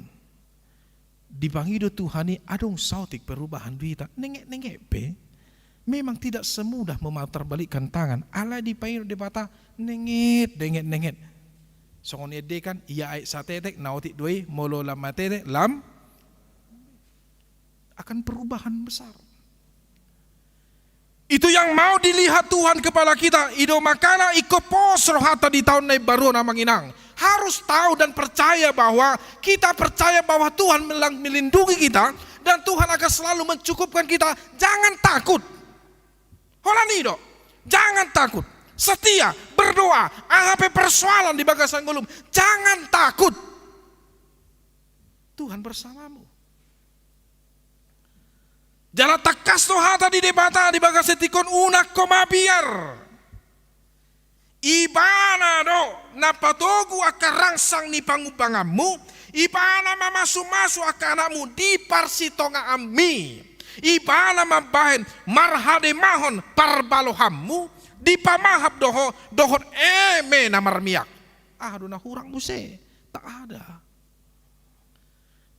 Dipangido Tuhan i adong saotik perubahan di hita. Nenget-nenget pe. Memang tidak semudah memutarbalikkan tangan. Alai dipangido Debata nenget, nenget, nenget. Songon i ende kan, ia aek satetek, na otik do i, molo lam matetek, lam akan perubahan besar. Itu yang mau dilihat Tuhan kepada kita. I do makana ingkon pos rohanta di taon na imbaru on, amang inang. Harus tahu dan percaya bahwa, kita percaya bahwa Tuhan melang-, melindungi kita dan Tuhan akan selalu mencukupkan kita. Jangan takut. Holan i do. Jangan takut. Setia, berdoa, aha pe persoalan di bagasan ngolum. Jangan takut. Tuhan bersamamu. Jala tangkas do hata ni Debata di bagasan tingki on, unang ho mabiar. Ibana do na patogu angka rangsang ni pangumbanganmu, Ibana mamasumasu angka anakmu di parsitongaanmi. Ibana mambahen marhademahon parbalohanmu, dipamahap do ho dohot eme na marmiak. Aha do na hurang muse? Tak ada.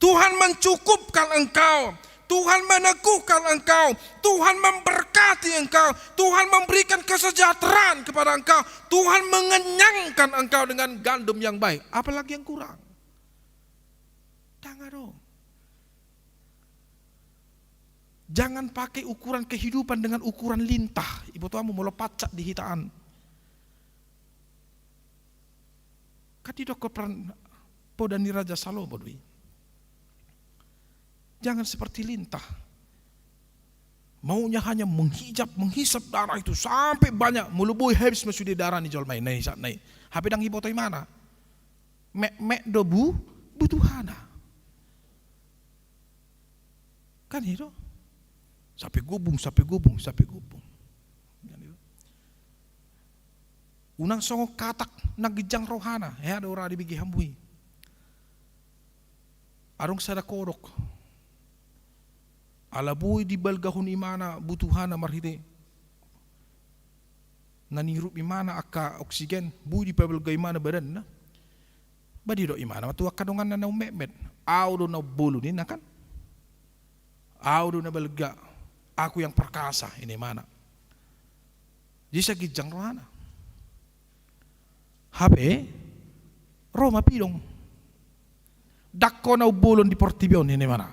Tuhan mencukupkan engkau. Tuhan meneguhkan engkau. Tuhan memberkati engkau. Tuhan memberikan kesejahteraan kepada engkau. Tuhan mengenyangkan engkau dengan gandum yang baik. Apalagi yang kurang? Dang adong. Jangan pakai ukuran kehidupan dengan ukuran lintah. Iboto hamu molo pancak di hita an. Kan didok peran poda ni Raja Salomo do i. Jangan seperti lintah. Maunya hanya menghijab, menghisap darah itu sampai banyak, molo boi habis ma sude darah ni jolma i, na hisap na i. Hape dang iboto imana. Metmet do bu, butuhana. Kan i do. Sampe gobung, sampe gobung, sampe gobung. Kan i do. Unang songon katak na ginjang rohana, hea do ra dibege hamu i. Adong sada kodok. Ala boi dibalgahon imana butuhana marhite na nihirup imana angka oksigen, boi dipabalga imana badanna. Ba didok imana ma tu angka donganna na ummetmet, au do na umbolon ninna kan. Au do na balga, aku yang perkasa, ninna imana. Jadi sai ginjang rohana. Hape ro ma pidong. Dang ho na umbolon di portibi on, ninna imana.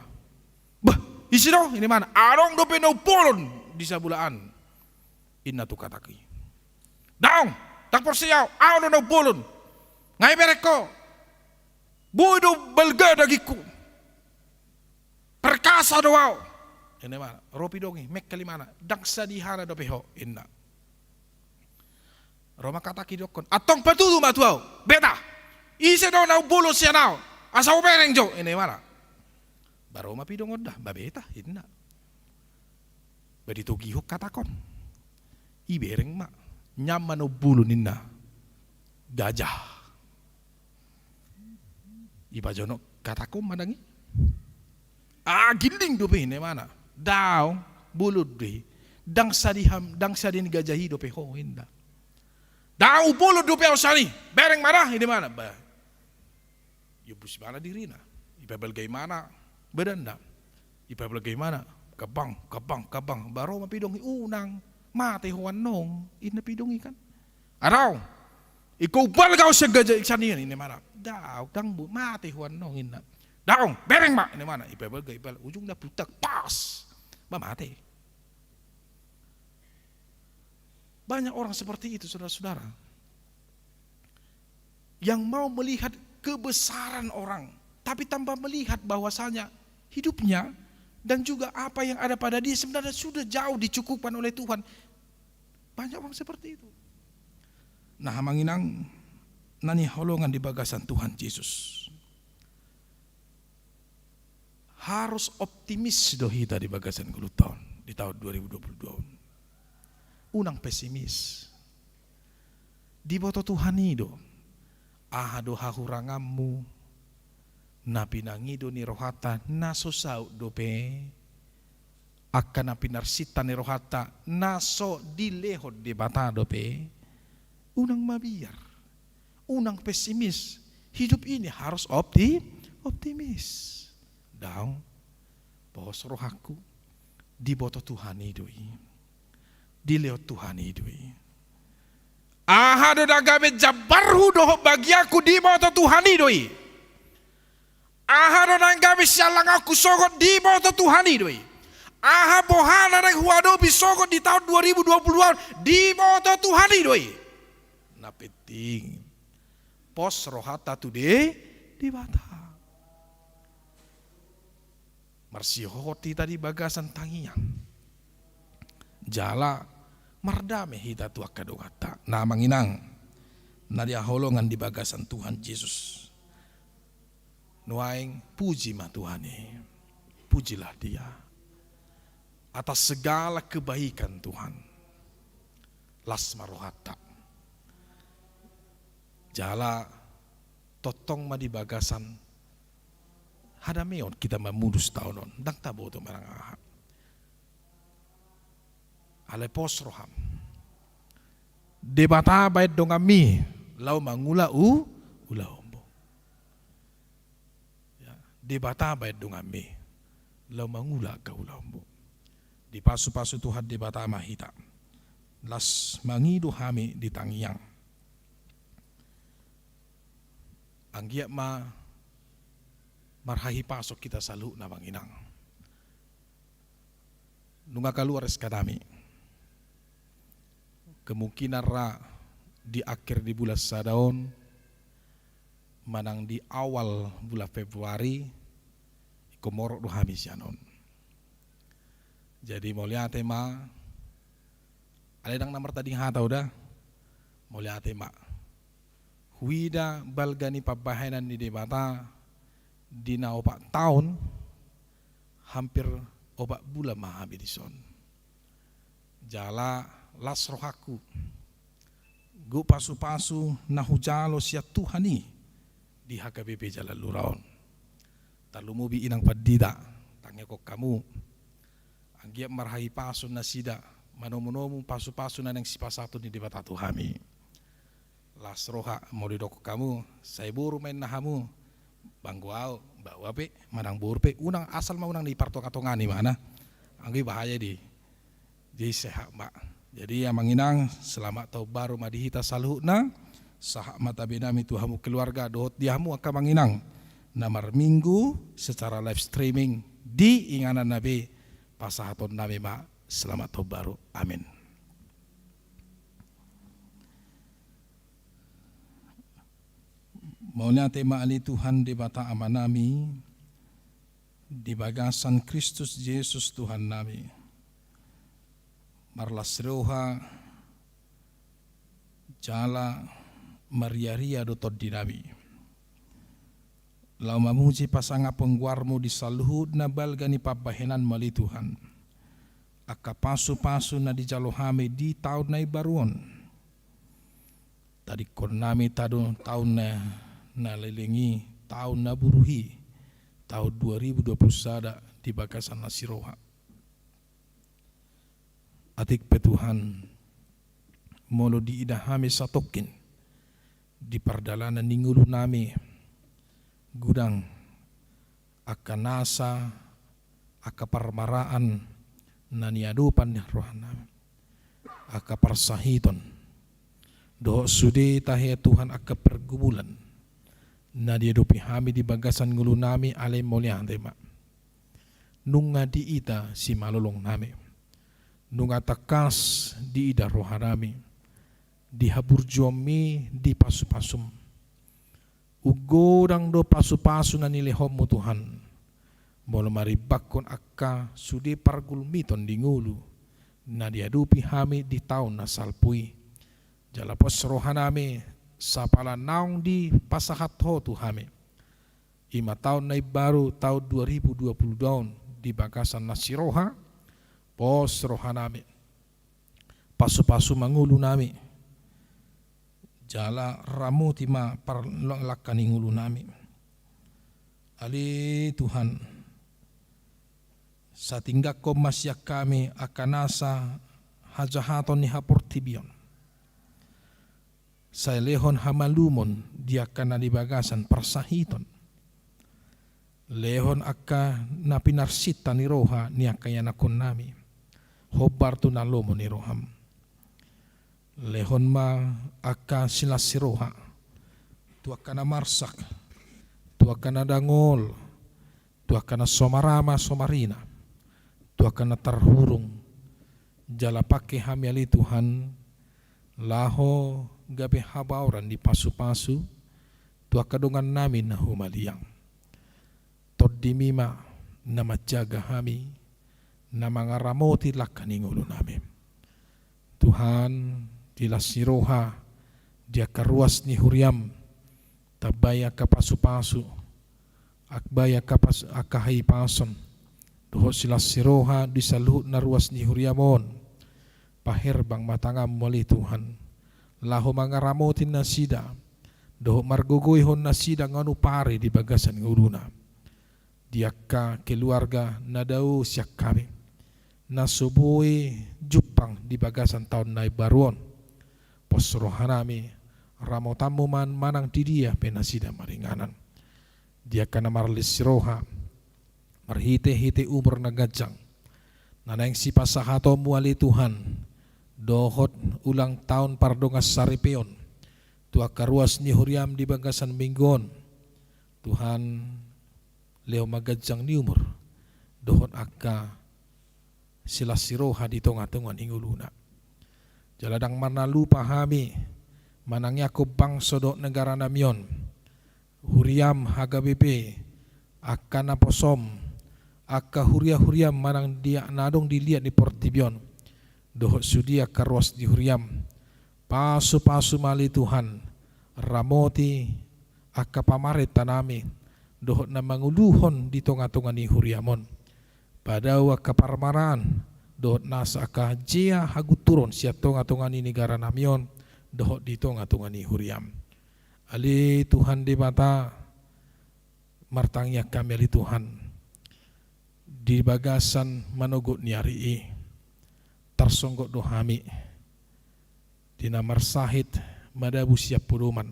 Bah, ise do? Ninna imana. Adong dope na umbolon di sabula an, ninna tu katak i. Daong, dang porsea au, au do na umbolon. Nga ibereng ho. Boi do balga dagingku. Perkasa do au. Ninna imana. Ro pidong i, mengkel imana. Dang sadihana dope ho, ninna. Ro ma katak i didokkon, antong patudu ma tu au, beta. Ise do na umbolon sian au, asa hubereng jo, ninna imana. Ba ro ma pidong on da, ba beta, ninna. Ba ditogihon katak on. Ibereng ma, nian ma na umbolon ninna. Gajah. Ipajonok katak on ma dang i. Ah, ginding dope, ninna imana. Daong, bolon do i. Dang sadiham, dang sadiham ni gajah i dope ho, ninna. Daong, bolon dope au sian i. Bereng ma da, ninna imana. Ba. Iombus imana dirina. Ipabalga imana badanna. Ipabalga imana. Gabang, gabang, gabang. Ba ro ma pidong i, unang. Mate ho annon, ninna pidong i kan. Adong. Ingkon hubalga au sian gajah i, sian i, ninna imana. Daong, dang boi, mate ho annon, ninna. Daong, bereng ma, ninna imana. Ipabalga, ipabalga. Ujungna putak, pas. Ba mate. Banyak orang seperti itu, saudara-saudara. Yang mau melihat kebesaran orang, tapi tanpa melihat bahwasanya hidupnya dan juga apa yang ada pada dia sebenarnya sudah jauh dicukupkan oleh Tuhan. Banyak orang seperti itu. Nah, amang inang na hinaholongan di bagasan Tuhan Jesus. Harus optimis do hita di bagasan ngolunta on. di tahun dua ribu dua puluh dua on. Unang pesimis. Diboto Tuhan i do aha do hahuranganmu, na pinangido ni rohanta na so saut dope, angka na pinarsinta ni rohanta na so dilehon Debata dope. Unang mabiar, unang pesimis. Hidup ini harus opti-, optimis. Daong, pos rohangku, diboto Tuhan i do i. Dilehon Tuhan i do i. Aha do na gabe jambarhu dohot bagianku, diboto Tuhan i do i. Aha do na gabe siallanganku sogot, diboto Tuhan i do i. Aha boha na naeng huadopi sogot di tahun dua ribu dua puluh dua on, diboto Tuhan i do i. Na penting, pos rohanta tu De-, Debata. Marsihohot hita di bagasan tangiang. Jala mardame hita tu angka donganta. Nah, amang inang na hinaholongan di bagasan Tuhan Jesus. Nuaeng puji ma Tuhan i. Pujilah Dia atas segala kebaikan Tuhan. Las ma rohanta. Jala tongtong ma di bagasan hadameon hita mamulus taon on. Ndang taboto manang aha. Alai pos roham. Debata baen donganmi laho mangula u-, ulaonmu. Ya, Debata baen donganmi laho mangula angka ulaonmu. Dipasupasu Tuhan Debata ma hita. Las mangido hami di tangiang. Anggiat ma marhahipason hita saluhutna, amang inang. Nunga kaluar S K nami. Kemungkinan ra di akhir di bulan sada on, manang di awal bulan Februari, ingkon morot do hami sian on. Jadi mauliate ma, alai ndang na martading hata, udah. Mauliate ma. Huida balga ni pambahenan ni Debata di na opat taon, hampir opat bulan ma hami dison. Jala las rohangku, gok pasupasu na hujalo sian Tuhan i di H K B P Jalan Lura on. Tarlumobi inang pandita, tangihon hamu. Anggiat marhahipason nasida manomunomu pasupasu na naeng sipasahaton ni Debata tu hami. Las roha, molo didok hamu, sai boru ma inna hamu, banggo au, baoa pe, manang boru pe, unang, asal ma unang dipartongatongani ma na. Anggo i bahaya di. Jadi sehat ma. Jadi amang inang, selamat tahun baru ma di hita saluhutna. Sahat ma tabe nami tu hamu keluarga, dohot di hamu angka amang inang na marminggu secara live streaming di inganan na be, pasahaton nami ma selamat tahun baru. Amin. Mauliate ma ale Tuhan Debata Ama nami, di bagasan Kristus Jesus Tuhan nami. Marlas roha jala mariaria do tondi nami laho mamuji pasangaphon goarmu di saluhut na balga ni pambahenanmu ale Tuhan. Angka pasupasu na dijalo hami di taon na imbaru on, tadingkon nami taon, taon na, na leleng i, taon na buruk i, taon dua ribu dua puluh sada di bagasan na siroha. Atik pe Tuhan, molo diida hami satongkin di pardalanan ni ngolu nami, godang angka nasa, angka parmaraan na niadopan ni roha nami, angka parsahiton, dohot sude tahe Tuhan angka pergumulan na diadopi hami di bagasan ngolu nami, alai mauliate ma. Nunga diida simalolong nami. Nunga tangkas diida roha nami di haburjuonmi, di pasupasum. Godang do pasupasu na nilehonmu Tuhan, molo marimbanghon angka sude pargulmiton di ngolu na diadopi hami di taon na salpu i. Jala pos roha nami sapala naung dipasahat ho tu hami, i ma taon na imbaru, taon dua ribu dua puluh dua on, di bagasan na siroha, Pos rohanami, pasupasu ma ngolunami, jala ramoti ma parlangka ni ngolunami. Ale Tuhan, sai tinggangkon ma sian hami angka nasa hajahaton ni haportibion. Sai lehon hamalumon di angka na di bagasan parsahiton. Lehon angka na pinarsinta ni roha ni angka ianakhonnami hombar tu na lomo ni roham. Lehon ma angka silas ni roha tu angka na marsak, tu angka na dangol, tu angka na so marama so marina, tu angka na tarhurung. Jala pangke hami ale Tuhan, laho gabe habaoran ni pasupasu tu angka dongannami na humaliang. Tondimi ma na manjaga hami, na mangaramoti langka ni ngolunami. Tuhan, di las ni roha, di angka ruas ni huriam, tambai angka pasupasu, tambai angka pas-, angka hahipason, dohot silas ni roha di saluhut na ruas ni huriam on. Paherbang ma tanganmu ale Tuhan, laho mangaramoti nasida, dohot margogoihon nasida nga unupari di bagasan ngoluna. Di angka keluarga na dao sian hami, na so boi jumpang di bagasan taon na imbaru on. Pos rohanami, ramotanmu ma manang di dia pe nasida maringanan. Di angka na marlas ni roha, marhitehite umur na ganjang, na naeng sipasahatonmu ale Tuhan, dohot ulang taon pardongan saripeon, tu angka ruas ni huriam di bagasan minggu on. Tuhan, lehon ma ganjang ni umur, dohot angka silas ni roha di tongatonga ni ngoluna. Jala ndang marnalupa hami, manangiangkon bangso dohot negaranami on, huriam H K B P, angka naposom, angka huriahuriam manang di na adong di liat ni portibi on, dohot sude angka ruas ni huriam. Pasupasu ma ale Tuhan, ramoti angka pamarentanami, dohot na manguluhon di tongatonga ni huriam on. Padao angka parmaraan, dohot nasa angka jea hagunturon sian tongatonga ni negaranami on, dohot di tongatonga ni huriam. Ale Tuhan Debata, martangiang hami ale Tuhan, di bagasan manogot ni ari i, tarsonggot do hami di na marsahit madabu sian podoman,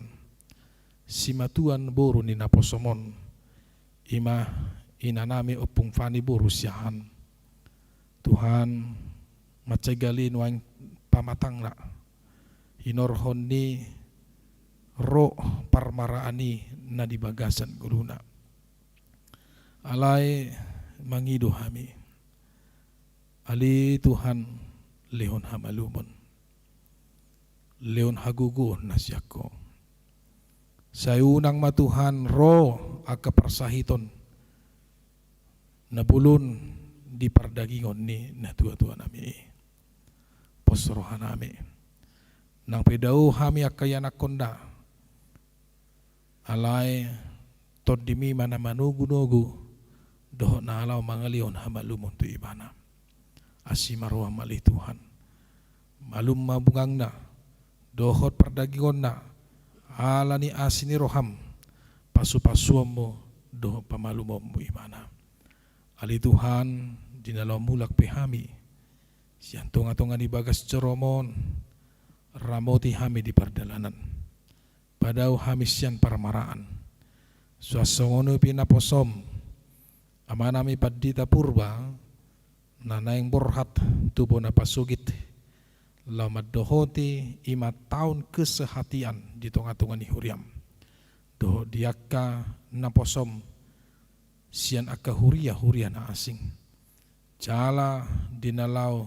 simatuan boru ni naposom on, i ma inanami Ompung Fani boru Siahaan. Tuhan, mansai gale nuaeng pamatangna, hinorhon ni ro parmaraan i na di bagasan ngoluna. Alai mangido hami, ale Tuhan, lehon hamalumon, lehon hagogoon na sian Ho. Sai unang ma Tuhan ro angka parsahiton na bolon di pardagingon ni natuatuanami i. Pos rohanami, nang pe dao hami angka ianakhonna, alai tondimi ma na manogunogu, dohot na laho mangalehon hamalumon tu ibana. Asi ma roham ale Tuhan, malum ma bungangna dohot pardagingonna, ala ni asi ni roham, pasupasuonmu dohot pamalumonmu ibana. Ale Tuhan, di na laho mulak pe hami sian tongatonga ni bagas joroM on, ramoti hami di pardalanan. Padao hami sian parmaraan. Suang songon i pe naposom amanami Pandita Purba, na naeng borhat tu bona pasogit, laho mandohoti i ma taon kesehatian di tongatonga ni huriaM, dohot di angka naposoM sian angka huria-huria na asing. Jala di na laho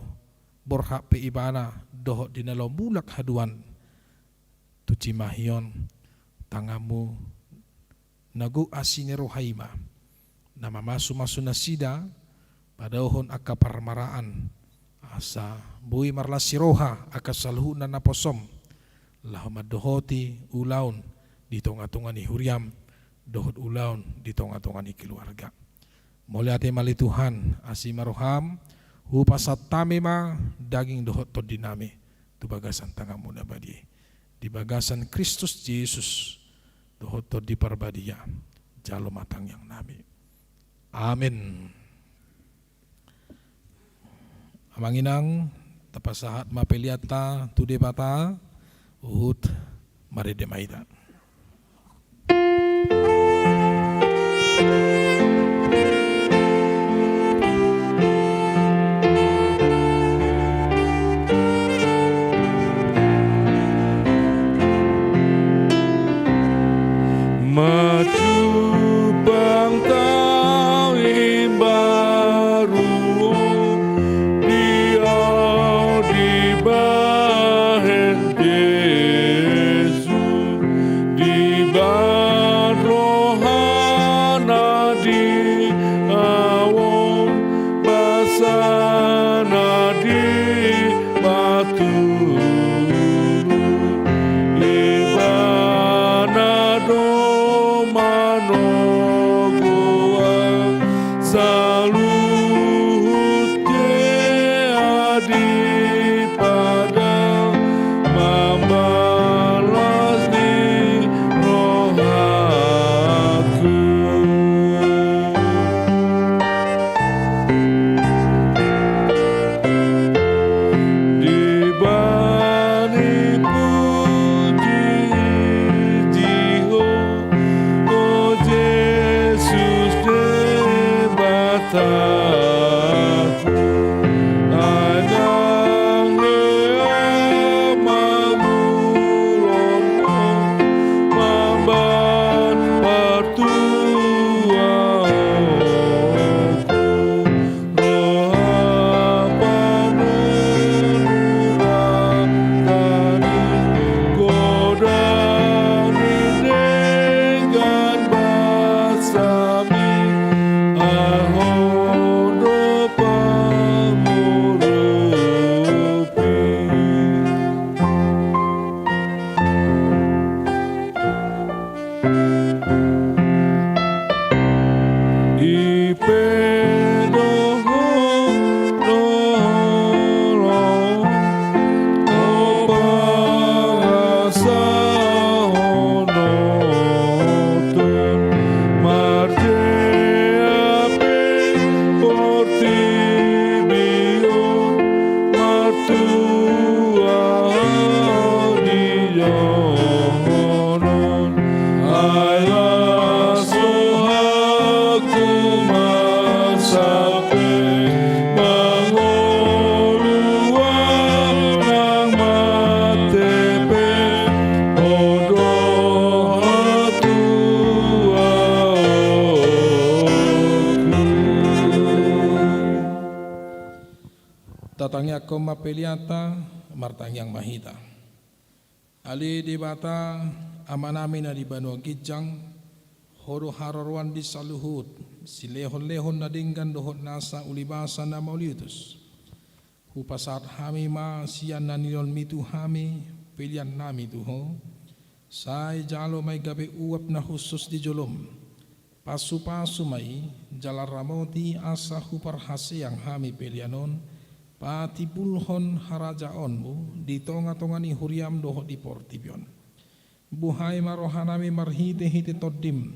borhat pe ibana dohot di na laho mulak haduan tu Cimahi on, tanganMu na gok asi ni roha i ma na mamasu-masu nasida, padaohon angka parmaraan, asa boi marlas ni roha angka saluhutna naposoM, laho mandohoti ulaon di tongatonga ni huriaM, dohot ulaon di tongatonga ni keluarga. Mauliate ma ale Tuhan, asi ma rohaM, Hupasahat hami ma daging dohot tondinami tu bagasan tanganmu na badia i. Di bagasan Kristus Jesus dohot Tondi Parbadia, jalo ma tangiangnami. Amen. Amang inang, tapasahat ma peleanta tu Debata, huhut marende ma hita. Manjumpa taon baru on, di au dibahen Jesus, dibahen rohana di au on, basana di Ibana do manogu au, saluhut hea di padang mambalas ni rohangku. Dibahen puji-puji Ho, O Jesus Debata. Ai nang hea mangulon Ho mambahen partuaon Ho. Roha panunu hata ni godang ni denggan basami, ai Ho do pangurupi. I pe do Ho nolong, Ho pangasahon, Ho marjea pe portibi on, martua Ho di jolo on. Ai las rohangku masa pe mangolu au nang mate pe, Ho do hatuaonku. Tatangiangkon ma peleanta, martangiang ma hita. Ale Debata, Amanami na di banua ginjang, Ho do haroroan di saluhut silehon-lehon na denggan dohot nasa ulibasa na mauliutus. Hupasahat hami ma sian na nilehonmi tu hami peleannami tu Ho, sai jalo ma i gabe uap na hushus di jolom, pasupasu ma i, jala ramoti asa huparhaseang hami pelean on patimbulhon harajaonmu di tonga-tonga ni huriam dohot di portibi on. Buhai ma rohanami marhite-hite Tondim,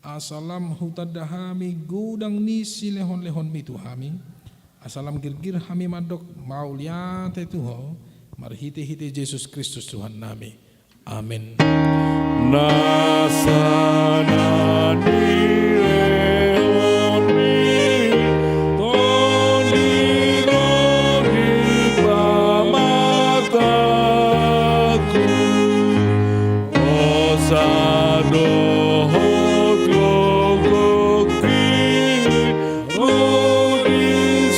asa lam hutanda hami godang ni silehon-lehonmi tu hami, asa lam girgir hami mandok mauliate tu Ho, marhite-hite Jesus Kristus Tuhannami. Amen. Nasa na nilehonmi, Tondi do di pamatangku, hosa dohot gogongki, Ho di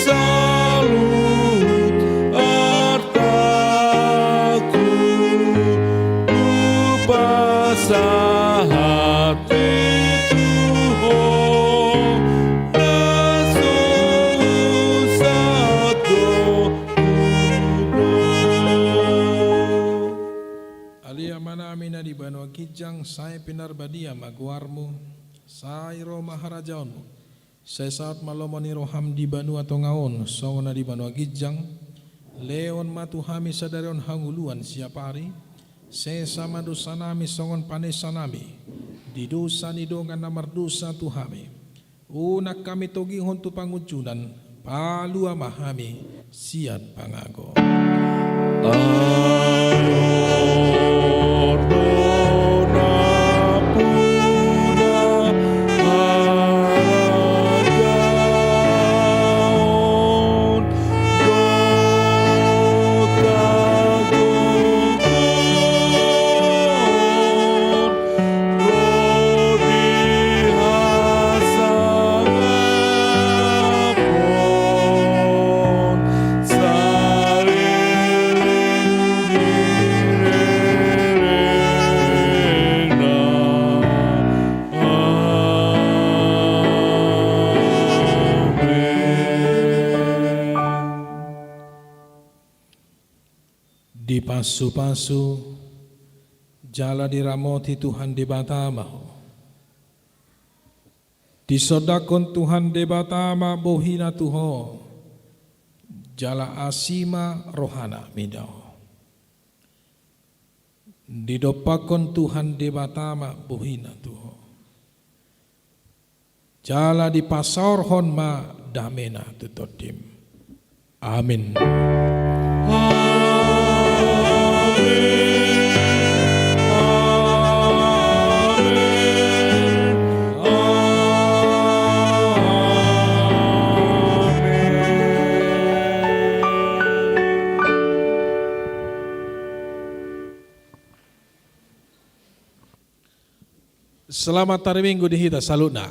saluhut artaku, hupasahat pe tu Ho, na so husahat do hudok. Ale Amanami na di banua ginjang, sai pinarbadia ma goarmu, sai ro ma harajaonmu. Sai saut ma lomo ni roham di banua tonga on, songon na di banua ginjang. Lehon ma tu hami sadari on hangoluan siapari. Sesa ma dosanami songon panesanami di dosa ni dongan na mardosa tu hami. Unang hami togihon tu pangunjunan, palua ma hami sian pangago. Dipasupasu jala diramoti Tuhan Debata ma ho. Disondangkon Tuhan Debata ma bohina tu ho, jala asi ma rohana mida ho. Didompakkon Tuhan Debata ma bohina tu ho, jala dipasaorhon ma damena tu tondim. Amin. Selamat hari Minggu di hita saluhutna.